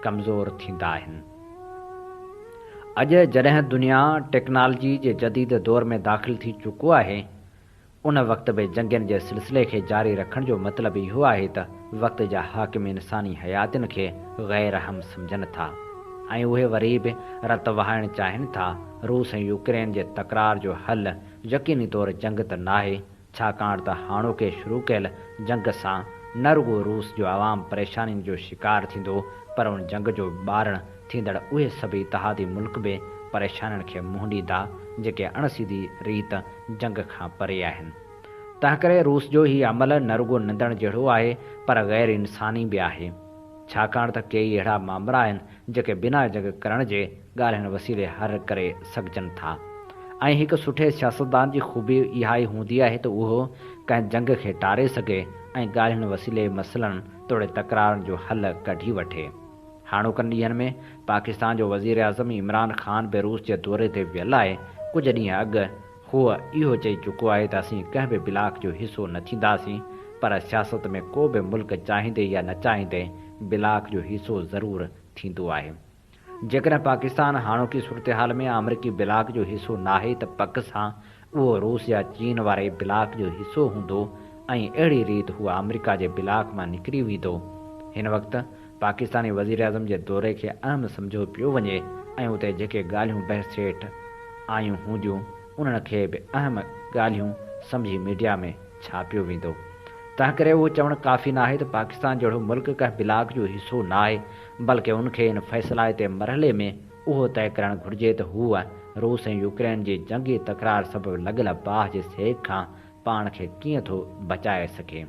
ڪمزور ٿيندا آهن. اڄ جڏهن دنيا ٽيڪنالجي جي جديد دور ۾ داخل ٿي چڪو آهي، ان وقت به جنگين جي سلسلي کي جاري رکڻ جو مطلب اهو آهي ته وقت جا حاڪم انساني حياتين کي غير اهم سمجهن ٿا ۽ اهي وري به رت وهائڻ چاهين ٿا. روس ۽ يوڪرين جي تڪرار جو حل يقيني طور جنگ ته ناهي، ڇاڪاڻ ته هاڻوڪي شروع ڪيل جنگ سان نه رڳو روس جو عوام پريشانين جو شڪار ٿيندو پر ان جنگ جو ٻارڻ ٿيندڙ اهي سڀ اتحادي ملڪ به پريشانين کي منهن ڏيندا جيڪي اڻ سڌي ريت جنگ کان پري آهن. تنهنڪري روس جو هي عمل نه رڳو نندڻ جهڙو آهي پر غير انساني به آهي. ڇاڪاڻ ته ڪيئي اهڙا مامرا آهن جيڪي بنا جنگ ڪرڻ جي ڳالهين وسيلي حل ڪري سگهجن ٿا ۽ هڪ سٺي سياستدان جي خوبي اها ئي هوندي آهي ته اهو ڪنهن جنگ کي ٽاري سگهي ۽ ڳالهين وسيلي مسئلن توڙي تڪرارن جو حل ڪڍي وٺي. هاڻوڪن ڏينهن ۾ پاڪستان جو وزيراعظم عمران خان به روس جي دوري تي ويل آهي، ڪجهه ڏينهن اڳ هو اهو چئي چڪو آهي ته اسين ڪنهن به بلاڪ جو حصو نه ٿينداسين پر سياست ۾ ڪو به ملڪ چاهيندي يا نه چاهيندي بلاڪ جو حصو ضرور ٿيندو آهي. جيڪڏهن پاڪستان هاڻوڪي صورتحال ۾ آمريڪي بلاڪ جو حصو ناهي ته پڪ سان اهو روس يا چين واري بلاڪ جو حصو هوندو ۽ اهڙي ريت هو آمريڪا جي بلاڪ مان نڪري ويندو. هن وقت پاڪستاني وزيراعظم جي دوري کي اهم سمجهيو پيو وڃي ۽ اتي جيڪي ڳالهيون بحث هيٺ آيون هونديون انهن کي به اهم ڳالهيون سمجهي ميڊيا ۾ ڇاپيو ويندو. تنهنڪري اهو چوڻ ڪافي ناهي ته پاڪستان جهڙو ملڪ ڪنهن بلاڪ جو حصو ناهي بلڪه ان کي ان فيصلائتي مرحلي ۾ اهو طئي ڪرڻ گهرجي ته هو روس ۽ يوڪرين جي جنگي تڪرار سبب لڳل باهه جي سيڪ کان پاڻ کي ڪيئن ٿو بچائي سگهي؟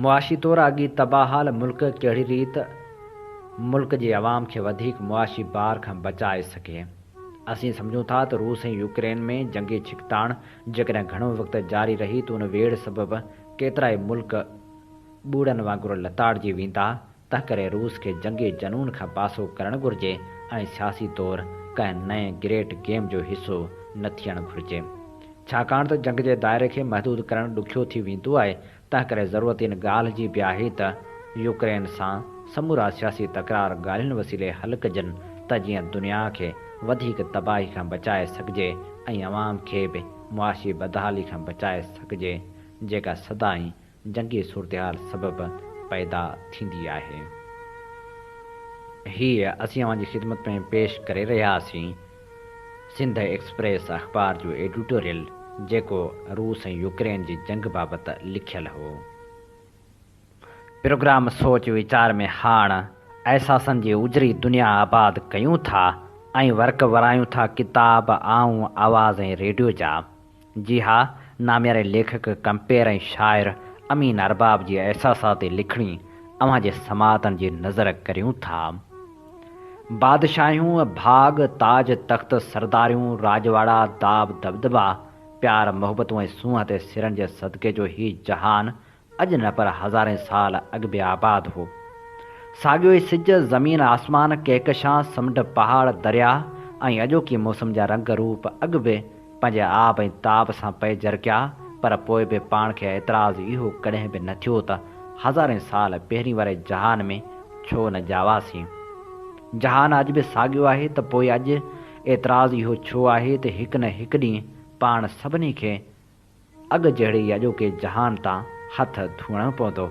معاشي طور اڳ ئي تباهه حال ملڪ ڪهڙي ريت ملڪ جي عوام کي وڌيڪ معاشي بار کان بچائي سگهي؟ اسين سمجهون ٿا ته روس ۽ يوڪرين ۾ جنگي ڇڪتاڻ جيڪڏهن گهڻو وقت جاري رهي ته ان ويڙهه سبب ڪيترائي ملڪ ٻوڙن وانگر لتاڙجي ويندا، تنهنڪري روس کي جنگي جنون کان پاسو ڪرڻ گهرجي ۽ سياسي طور ڪنهن نئين گريٽ گيم جو حصو نه ٿيڻ گهرجي. ڇاڪاڻ ته جنگ جي دائري کي محدود ڪرڻ ڏکيو ٿي ويندو آهي، تنهنڪري ضرورت ان ڳالهه جي به آهي ته يوڪرين سان سمورا سياسي تڪرار ڳالهين وسيلي حل ڪجن ته جيئن دنيا کي وڌيڪ تباهي کان بچائي سگهجي ۽ عوام کي به معاشي بدحالي کان بچائي سگهجي جيڪا سدائين جنگي صورتحال سبب پيدا ٿيندي آهي. هيء اسين اوهان جي خدمت ۾ پيش ڪري رهيا هئاسين سنڌ ايڪسپريس اخبار جو ايڊيٽوريل جيڪو روس ۽ يوڪرين جي جنگ بابت لکيل هو. پروگرام سوچ ويچار ۾ هاڻ احساسن جي اجري دنيا آباد ڪيون ٿا ۽ ورق ورايون ٿا ڪتاب، آئون، آواز ۽ ريڊيو جا. جي ها، نامياري ليکڪ، ڪمپيئر ۽ شاعر امين ارباب جي احساساتي لکڻي اوهان جي سماعتن جي نظر ڪريون ٿا. بادشاهيون، ڀاڳ، تاج تخت، سرداريون، راڄواڙا، داب دٻدٻا، پيار محبتون ۽ سونهن تي سرن جي صدقي جو هي جهان اڄ نه پر هزارين سال اڳ به آباد هو. ساڳيو ئي سج، زمين، آسمان، ڪهڪشان، سمنڊ، پهاڙ، درياهه ۽ اڄوڪي موسم جا رنگ روپ اڳ به پنهنجي آب ۽ تاب سان پئي جرڪيا پر پوء به پاڻ کي اعتراض اهو ڪڏهن به نه ٿيو ته هزارين سال پهرين واري جهان ۾ ڇو نه ڄاواسين. جهان اڄ به ساڳيو آهي ته پوء اڄ اعتراض اهو ڇو آهي ته هڪ نه هڪ ڏينهن پاڻ سڀني کي اڳ جهڙي ئي اڄوڪي جهان تان هٿ ڌوئڻو پوندو.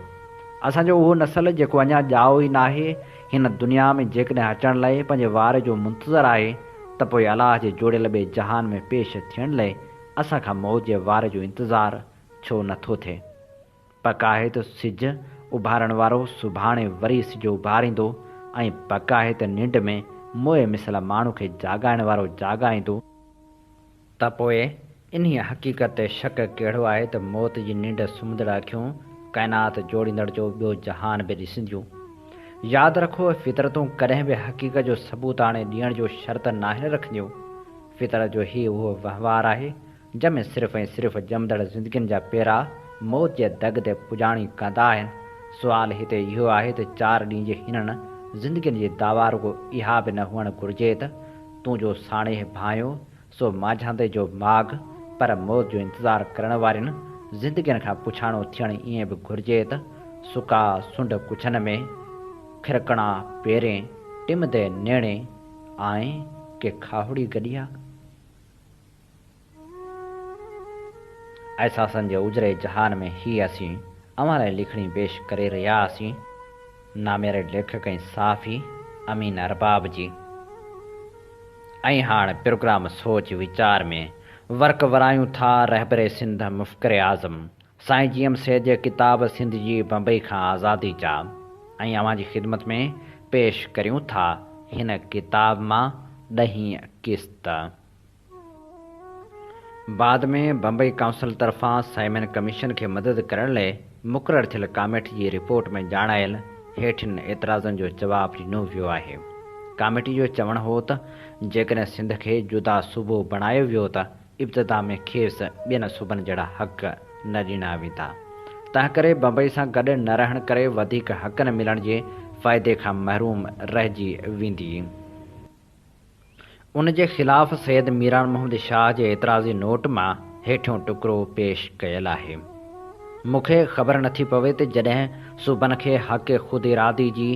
اسان جو اهو نسل جيڪو اڃا ڄائو ئي ناهي، هن دنيا ۾ جيڪڏهن اچڻ لئه پنهنجي واري جو منتظر آهي ته پوء الله جي جوڙيل ٻئي جهان ۾ پيش ٿيڻ لئه اسان کان موت جي واري جو انتظار ڇو نه ٿو ٿئي؟ پڪ آهي ته سج اڀارڻ وارو سڀاڻي وري سج اڀاريندو ۽ پڪ آهي ته ننڊ ۾ موئي مثل ماڻهو کي جاڳائڻ وارو جاڳائيندو، ته پوء انهيء حقيقت تي شڪ ڪهڙو آهي ته موت جي ننڊ سمهندڙ اکيون ڪائنات جوڙيندڙ جو ٻيو جهان به ڏسنديون. ياد رکو، فطرتون ڪڏهن به حقيقت جو ثبوت آڻي ڏيڻ جو شرط ناهن رکنديون. فطرت جو هي اهو وهنوار آهي، جنهن ۾ صرف ۽ صرف ڄمندڙ زندگين جا پيرا موت جي دڳ تي پڄاڻي ڪندا آهن. سوال هتي اهو آهي ته چار ڏينهن جي هنن زندگين جي دعويٰ رڳو اها به نه هئڻ گهرجي ته تون جو ساڻيهه ڀانئيو، سو مانجهاندي جو ماڳ، پر موت جو انتظار ڪرڻ وارين زندگين کان پڇاڻو ٿيڻ ائين به گهرجي ته سڪا سنڍ ڪڇن ۾، کرڪڻا پيرين، ٽمندي نيڻين، آئين ڪي کاهوڙي گڏيا؟ احساسن جي اجري جهان ۾ هي اسين اوهان لاء لکڻي پيش ڪري رهيا آسين نامياري ليکڪ ۽ صحافي امين ارباب جي. ۽ هاڻ پروگرام سوچ ويچار ۾ ورق ورايون ٿا رهبر سنڌ مفڪر اعظم سائين جي ايم سيد جي ڪتاب سنڌ جي بمبئي کان آزادي جا ۽ اوهان جي خدمت ۾ پيش ڪريون ٿا هن ڪتاب مان ڏهين قسط. بعد ۾ بمبئي ڪائونسل طرفان سائمن ڪميشن کي مدد ڪرڻ لئه مقرر ٿيل ڪاميٽي جي رپورٽ ۾ ڄاڻايل هيٺين اعتراضن جو جواب ڏنو ويو آهي. ڪاميٽي جو چوڻ هو ته جيڪڏهن سنڌ کي جدا صوبو بڻايو ويو ته ابتدا ۾ کيس ٻين صوبن جهڙا حق نه ڏنا ويندا. تنهنڪري بمبئي سان گڏ نه رهڻ ڪري وڌيڪ حقن ملڻ جي فائدي کان محروم رهجي ويندي. ان جي خلاف سيد ميران محمد شاهه جي اعتراضي نوٽ مان هيٺيون ٽڪرو پيش ڪيل آهي. مون کي خبر نٿي پوي ته جڏهن صوبن کي حق خود ارادي جي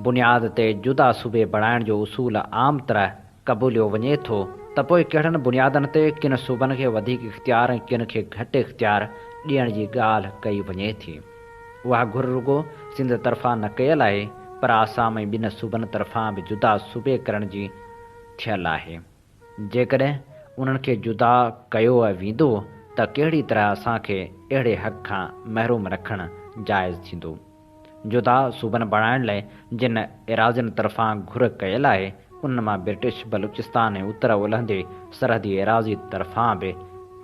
بنياد تي جدا صوبي بڻائڻ جو اصول عام طرح قبوليو وڃي ٿو ته پوء ڪهڙن بنيادن تي ڪن صوبن کي وڌيڪ اختيار ۽ ڪن کي گهٽ اختيار ڏيڻ جي ڳالهه ڪئي وڃي ٿي. اها گهر رڳو سنڌ طرفان نه ڪيل آهي پر آسام ۽ ٻين صوبن طرفان به جدا صوبي ڪرڻ جي ٿيل آهي. جيڪڏهن انهن کي جدا ڪيو ويندو ته ڪهڙي طرح اسان کي اهڙي حق کان محروم رکڻ جائز ٿيندو. جدا صوبن بڻائڻ لئه جن ايراضين طرفان گهر ڪيل آهي انهن مان برٽش بلوچستان ۽ اتر اولهندي سرحدي ايراضي طرفان به.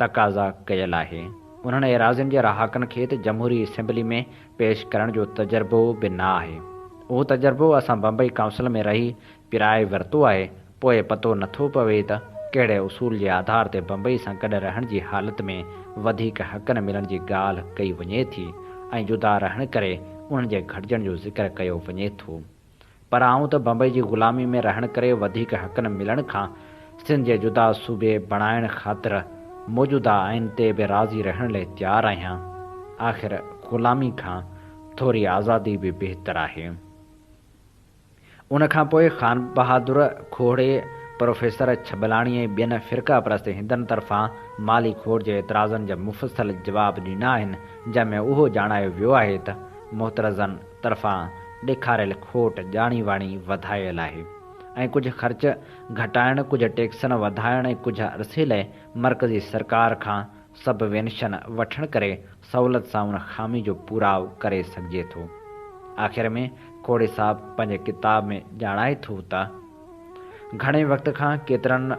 تقاضا ڪيل آهي. انهن ايراضين جي رهاڪن کي ته جمهوري اسيمبلي ۾ پيش ڪرڻ جو تجربو به نه آهي. اهو تجربو اسان بمبئي ڪائونسل ۾ رهي پرائي ورتو آهي، پوء پتو نٿو پوي ته ڪهڙي اصول جي آڌار تي بمبئي سان گڏ رهڻ جي حالت ۾ وڌيڪ حقن ملڻ جي ڳالهه ڪئي وڃي ٿي ۽ جدا رهڻ ڪري انهن جي گهٽجڻ جو ذڪر ڪيو وڃي ٿو. پر آئون ته بمبئي جي غلامي ۾ رهڻ ڪري وڌيڪ حقن ملڻ کان سنڌ جي جدا صوبي بڻائڻ خاطر موجوده آئين تي به راضي رهڻ لئه تيار آهيان. آخر غلامي کان ٿوري آزادي به بهتر آهي. ان کان پوء خانبهادر کوهڙي، پروفيسر ڇٻلاڻي ۽ ٻين فرقه پرست هندن طرفان مالي کوڙ جي اعتراضن جا مفصل جواب ڏنا آهن، جنهن ۾ اهو ڄاڻايو ويو آهي ته معترضن طرفان ڏيکاريل کوٽ ڄاڻي واڻي وڌايل آهي ۽ ڪجهه خرچ گهٽائڻ، ڪجهه ٽيڪسن وڌائڻ ۽ ڪجهه عرصي لئه مرڪزي سرڪار کان سب وينشن وٺڻ ڪري سهولت سان ان خامي جو پورائو ڪري سگهجي ٿو. آخر ۾ کوڙي صاحب پنهنجي ڪتاب ۾ ڄاڻائي ٿو ته، گهڻي وقت کان ڪيترن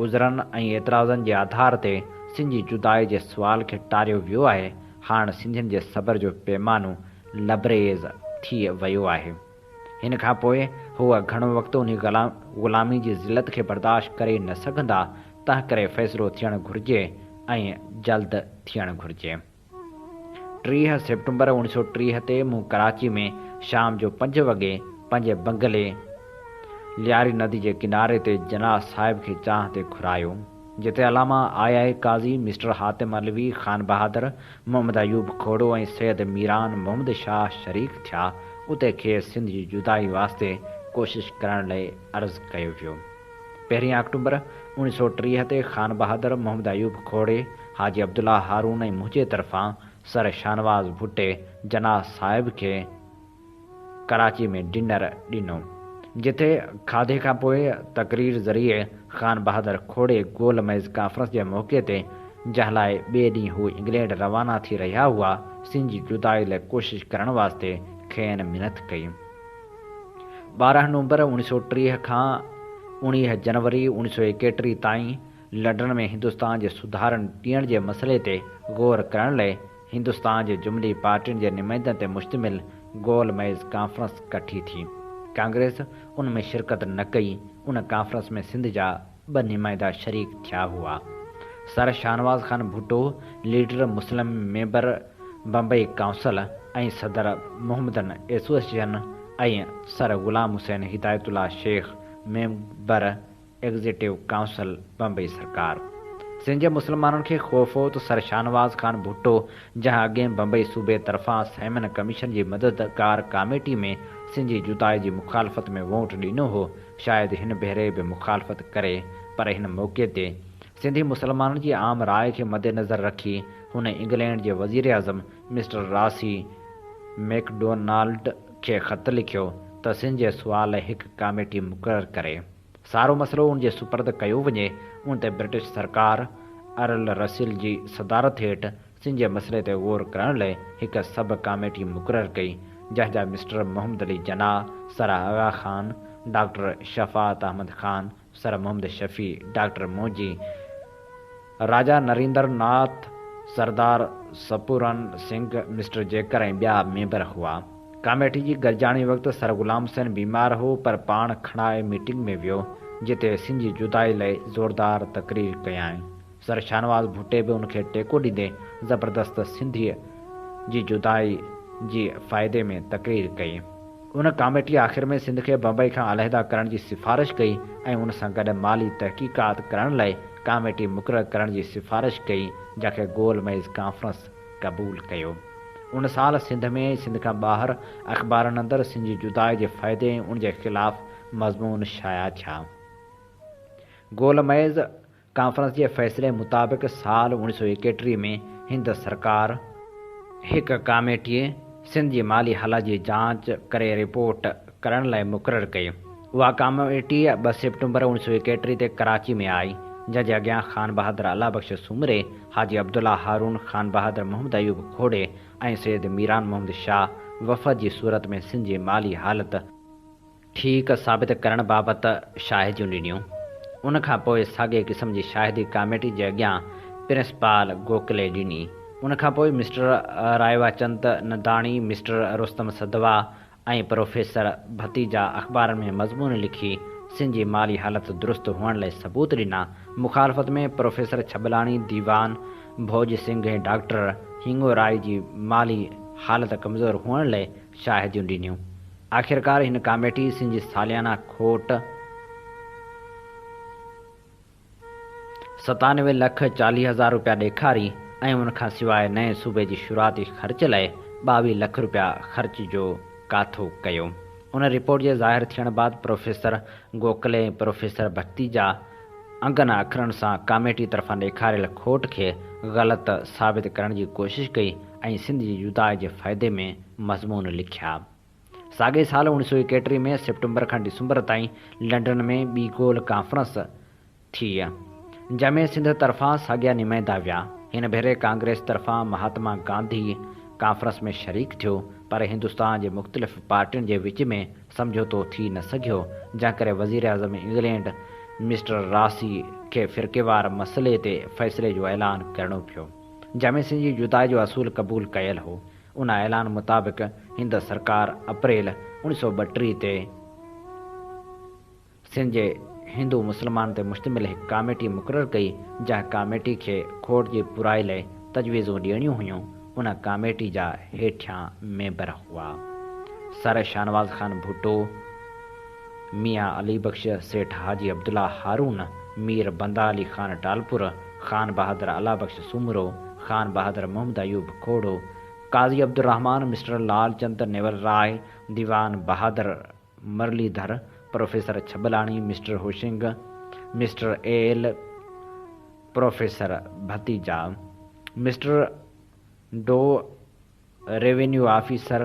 عذرن ۽ اعتراضن جي آڌار تي سنڌ جي جدائي جي سوال کي ٽاريو ويو آهي، هاڻ سنڌين جي صبر جو پيمانو لبريز ٿي ويو آهي. هن کان پوء هو گهڻو وقت انهي غلامي جي ذلت کي برداشت ڪري نه سگهندا، تنهنڪري فيصلو ٿيڻ گهرجي ۽ جلد ٿيڻ گهرجي. 30 سيپٽمبر 1930 تي مون ڪراچي ۾ شام جو پنج وڳي پنهنجي بنگلي لياري ندي جي ڪناري تي جناح صاحب کي چانهه تي گهرايو، جتي علامه آء آء قاضي، مسٽر حاتم علوي، خانبهادر محمد ايوب کوڙو ۽ سيد ميران محمد شاهه شريڪ ٿيا، اتي کيس سنڌ جي جدائي واسطي ڪوشش ڪرڻ لئي عرض ڪيو ويو. پهرين آڪٽومبر 1930 تي خانبهادر محمد ايوب کوڙي، حاجي عبدالله هارون ۽ منهنجي طرفان سر شاهنواز ڀٽي جناح صاحب کي ڪراچي ۾ ڊنر ڏنو، جتي کاڌي کان پوء تقرير ذريعي خانبهادر کوڙي گول ميز ڪانفرنس جي موقعي تي، جنهن لاء ٻئي ڏينهن هو انگلينڊ روانا ٿي رهيا هئا، سنڌ جي جدائي لاء ڪوشش ڪرڻ واسطي کين منٿ ڪئي. 12 نومبر 1930 کان 19 جنوري 1931 تائين لنڊن ۾ هندستان جي سڌارن ڏيڻ جي مسئلي تي غور ڪرڻ لئه هندستان جي جملي پارٽين جي نمائندن تي مشتمل گول ميز ڪانفرنس ڪٺي ٿي. ڪانگريس ان ۾ شرڪت نه ڪئي. ان ڪانفرنس ۾ سنڌ جا ٻه نمائندا شريڪ ٿيا هئا. Sir Shahnawaz Khan Bhutto, leader Muslim member Bombay council ۽ صدر Mohammedan association ۽ sir Ghulam Hussain Hidayatullah Shaikh, member executive council Bombay سرڪار. سنڌ جي مسلمانن کي خوف هو ته سر شاهنواز خان ڀٽو جنهن اڳئين بمبئي صوبي طرفان سائمن ڪميشن جي مددگار ڪاميٽي ۾ سنڌ جي جدائي جي مخالفت ۾ ووٽ ڏنو هو، شايد هن ڀيري به مخالفت ڪري پر هن موقعي تي سنڌي مسلمانن جي عام راء کي مدنظر رکي هن انگلينڊ جي وزيراعظم مسٽر راسي ميڪڊونالڊ کي خط لکيو ته سنڌ جي سوال لاء هڪ ڪاميٽي مقرر ڪري سارو مسئلو ان جي سپرد ڪيو وڃي. ان تي برٽش سرڪار ارل رسيل جي صدارت هيٺ سنڌ جي مسئلي تي غور ڪرڻ لئه هڪ سب ڪاميٽي مقرر ڪئي، جنهن جا mister Muhammad Ali Jinnah, sir Aga Khan, doctor Shafaat Ahmed Khan, sir Muhammad Shafi, doctor Moonji, Raja Narendra Nath, Sardar Sapuran Singh, mister Jecker ۽ ٻيا ميمبر هئا. ڪاميٽي جي گڏجاڻي وقت سر غلام حسين بيمار هو پر پاڻ کڻائي ميٽنگ ۾ ويو، جتي سنڌ جي جدائي لئه زوردار تقرير ڪيائين. سر شاهنواز ڀٽي به ان کي ٽيڪو ڏيندي زبردست سنڌيء جي جدائي جي فائدي ۾ تقرير ڪئي. ان ڪاميٽي آخر ۾ سنڌ کي بمبئي کان علحده ڪرڻ جي سفارش ڪئي ۽ ان سان گڏ مالي تحقيقات ڪرڻ لئه ڪاميٽي مقرر ڪرڻ جي سفارش ڪئي جنهن کي گول ميز ڪانفرنس قبول ڪيو. ان سال سنڌ ۾ ۽ سنڌ کان ٻاهر اخبارن اندر سنڌ جي جدائي جي فائدي ۽ ان جي خلاف مضمون شايع ٿيا. گول ميز ڪانفرنس جي فيصلي مطابق سال 1931 ۾ هند سرڪار، هڪ ڪاميٽي سنڌ جي مالي حالت جي جاچ ڪري رپورٽ ڪرڻ لاء مقرر ڪئي. اها ڪاميٽي 2 سيپٽمبر 1931 تي ڪراچي ۾ آئي، جنهن جي اڳيان خانبهادر الله بخش سومري، حاجي عبدالله هارون، خانبهادر محمد ايوب کوڙي ۽ سيد ميران محمد شاهه وفد جي صورت ۾ سنڌ جي مالي حالت، ٺيڪ ثابت ڪرڻ بابت شاهديون ڏنيون. ان کان پوء ساڳئي قسم جي شاهدي ڪاميٽي جي اڳيان پرنسپال گوڪلي ڏني. ان کان پوء مسٽر رائيواچند نداڻي، مسٽر رستم سڌوا ۽ پروفيسر ڀتيجا اخبارن ۾ مضمون لکي سنڌ جي مالي حالت درست هئڻ لاء ثبوت ڏنا. مخالفت ۾ پروفيسر ڇٻلاڻي، ديوان ڀوڄ سنگهه ۽ ڊاڪٽر هينگورائي جي مالي حالت ڪمزور هئڻ لاء شاهديون ڏنيون. آخرڪار هن ڪاميٽي سنڌ جي ساليانه کوٽ 97 لک 40 هزار روپيا ڏيکاري ۽ ان کان سواء نئين صوبي جي شروعاتي خرچ لاء 22 لک روپيا خرچ جو ڪاٿو ڪيو. ان رپورٽ جي ظاهر ٿيڻ بعد پروفيسر گوڪلي ۽ پروفيسر ڀتيجا انگن اکرن سان ڪاميٽي طرفان ڏيکاريل کوٽ کي غلط ثابت ڪرڻ جي ڪوشش ڪئي ۽ سنڌ جي جدائي جي فائدي ۾ مضمون لکيا. ساڳئي سال اوڻيھ سؤ ايڪيٽريھ ۾ سيپٽمبر کان ڊسمبر تائين لنڊن ۾ ٻي گول ڪانفرنس ٿي، جنهن ۾ سنڌ طرفان ساڳيا نمائندا ويا. هن ڀيري ڪانگريس طرفان مهاتما گانڌي ڪانفرنس ۾ شريڪ ٿيو، پر هندستان جي مختلف پارٽين جي وچ ۾ سمجهوتو ٿي نه سگهيو، جنهن ڪري وزيراعظم انگلينڊ مسٽر راسي کي فرقيوار مسئلي تي فيصلي جو اعلان ڪرڻو پيو. جنهن ۾ سنڌ جي جدائي جو اصول قبول ڪيل هو. ان اعلان مطابق هند سرڪار اپريل اوڻيھ سؤ ٻٽيھ تي سنڌ جي هندو مسلمانن تي مشتمل هڪ ڪاميٽي مقرر ڪئي، جنهن ڪاميٽي کي کوٽ جي پورائي لئي تجويزون ڏيڻيون هيون. ان ڪاميٽي جا هيٺيان ميمبر هئا، سر شاهنواز خان ڀٽو، ميان علي بخش، سيٺ حاجي عبدالله هارون، مير بنده علي خان ٽالپر، خان بهادر الله بخش سومرو، خان بهادر محمد ايوب کوڙو، قاضي عبدالرحمان، مسٽر لال چند نيول راء، ديوان بهادر Murlidhar, professor Chhablani, mister Hoshang, mister L, professor Bhatija, mister Dow revenue officer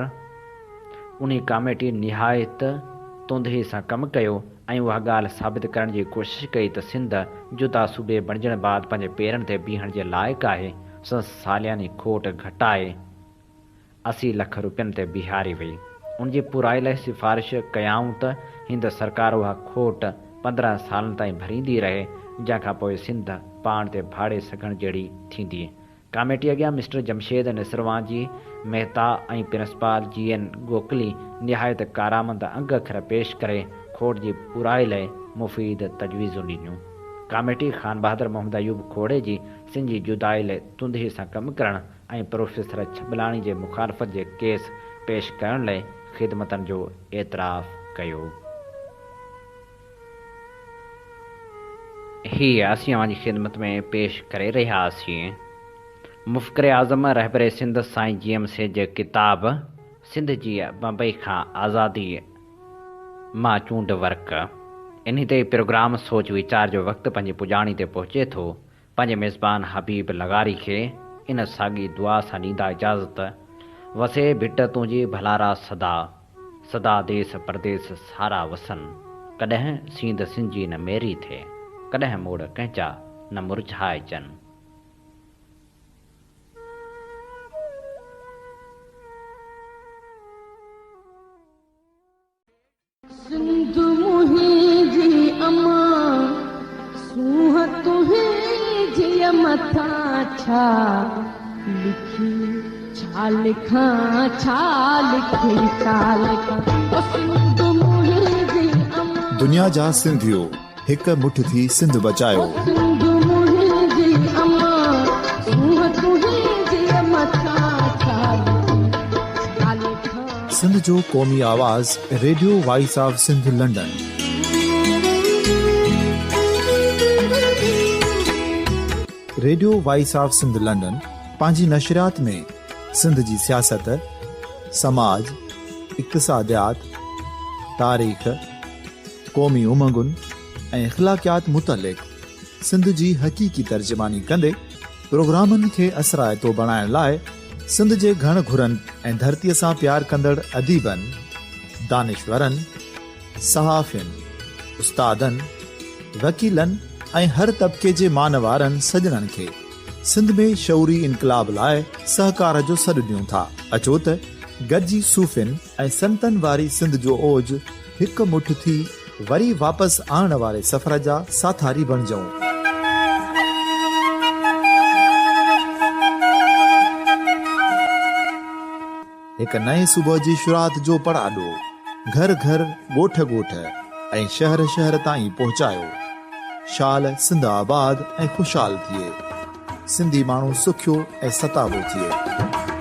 انهي ڪاميٽي نهايت توندهي سان ڪم ڪيو ۽ اها ڳالهه ثابت ڪرڻ جي ڪوشش ڪئي ته سنڌ جدا صوبي بڻجڻ بعد پنهنجي پيرن تي بيهڻ جي لائق آهي، سندس سالياني کوٽ گهٽائي 80 لک روپين تي بيهاري وئي. ان جي پورائي لاء سفارش ڪيائون ته هند سرڪار اها کوٽ 15 سالن تائين ڀريندي رهي، جنهن کان پوء سنڌ پاڻ تي ڀاڙي سگهڻ جهڙي ٿيندي. ڪاميٽي اڳيان mister Jamshed Nusserwanji Mehta ۽ principal G N Gokhale نهايت ڪارآمد انگ اکر پيش ڪري کوٽ جي پورائي لئه مفيد تجويزون ڏنيون. ڪاميٽي خانبهادر محمد ايوب کوڙي جي سنڌ جي جدائي لئه تندهي سان ڪم ڪرڻ ۽ پروفيسر ڇٻلاڻي جي مخالفت جي ڪيس پيش ڪرڻ لئه خدمتن جو اعتراف ڪيو. هي اسين اوهان جي خدمت ۾ پيش ڪري رهيا هئاسين مفڪر اعظم رهبر سنڌ سائين جي ايم سيد جي ڪتاب سنڌ جي بمبئي کان آزادي مان چونڊ ورق. انهي تي پروگرام سوچ ويچار جو وقت پنهنجي پڄاڻي تي پهچي ٿو. پنهنجي ميزبان حبيب لغاري کي ان ساڳي دعا سان ڏيندا اجازت، وسي ڀٽ تنهنجي ڀلارا سدا، سدا ديس پرديس سارا وسن، ڪڏهن سينڌ سنجي نه ميري ٿئي، ڪڏهن موڙ ڪنهن جا نه مرجهائجن. سنڌ منهنجي امان، سونهن تنهنجي مٿان ڇا لکي ڇا لکان ڇا لکي ڇا لکان او سنڌ منهنجي امان. دنيا جا سنڌيو هڪ مٺ ٿي سنڌ بچايو. او سنڌ منهنجي امان، سونهن تنهنجي مٿان ڇا لکي ڇا لکان. سنڌ جو قومي آواز radio voice of Sindh London. Radio voice of Sindh London پنهنجي نشريات ۾ سنڌ جي سياست، سماج، اقتصاديات، تاريخ، قومي امنگن ۽ اخلاقيات متعلق سنڌ جي حقيقي ترجماني ڪندي پروگرامن کي اثرائتو بڻائڻ لاء سنڌ جي گهڻ گهرن ۽ ڌرتيء سان پيار ڪندڙ اديبن، دانشورن، صحافين، استادن، وڪيلن ۽ هر طبقي جي مان وارن سڄڻن کي سنڌ ۾ شعوري انقلاب لاء سهڪار جو سڏ ڏيون ٿا. اچو ته گڏجي صوفين ۽ سنتن واري سنڌ جو اوج هڪ مٺ ٿي وري واپس آڻڻ واري سفر جا ساٿاري بڻجون. هڪ نئين صبح جي شروعات جو پڙاڏو گهر گهر، ڳوٺ ڳوٺ ۽ شهر شهر تائين پهچايو. شال سنڌ آباد ۽ خوشحال ٿئي. سنڌي ماڻهو سکيو ۽ ستابو ٿئي.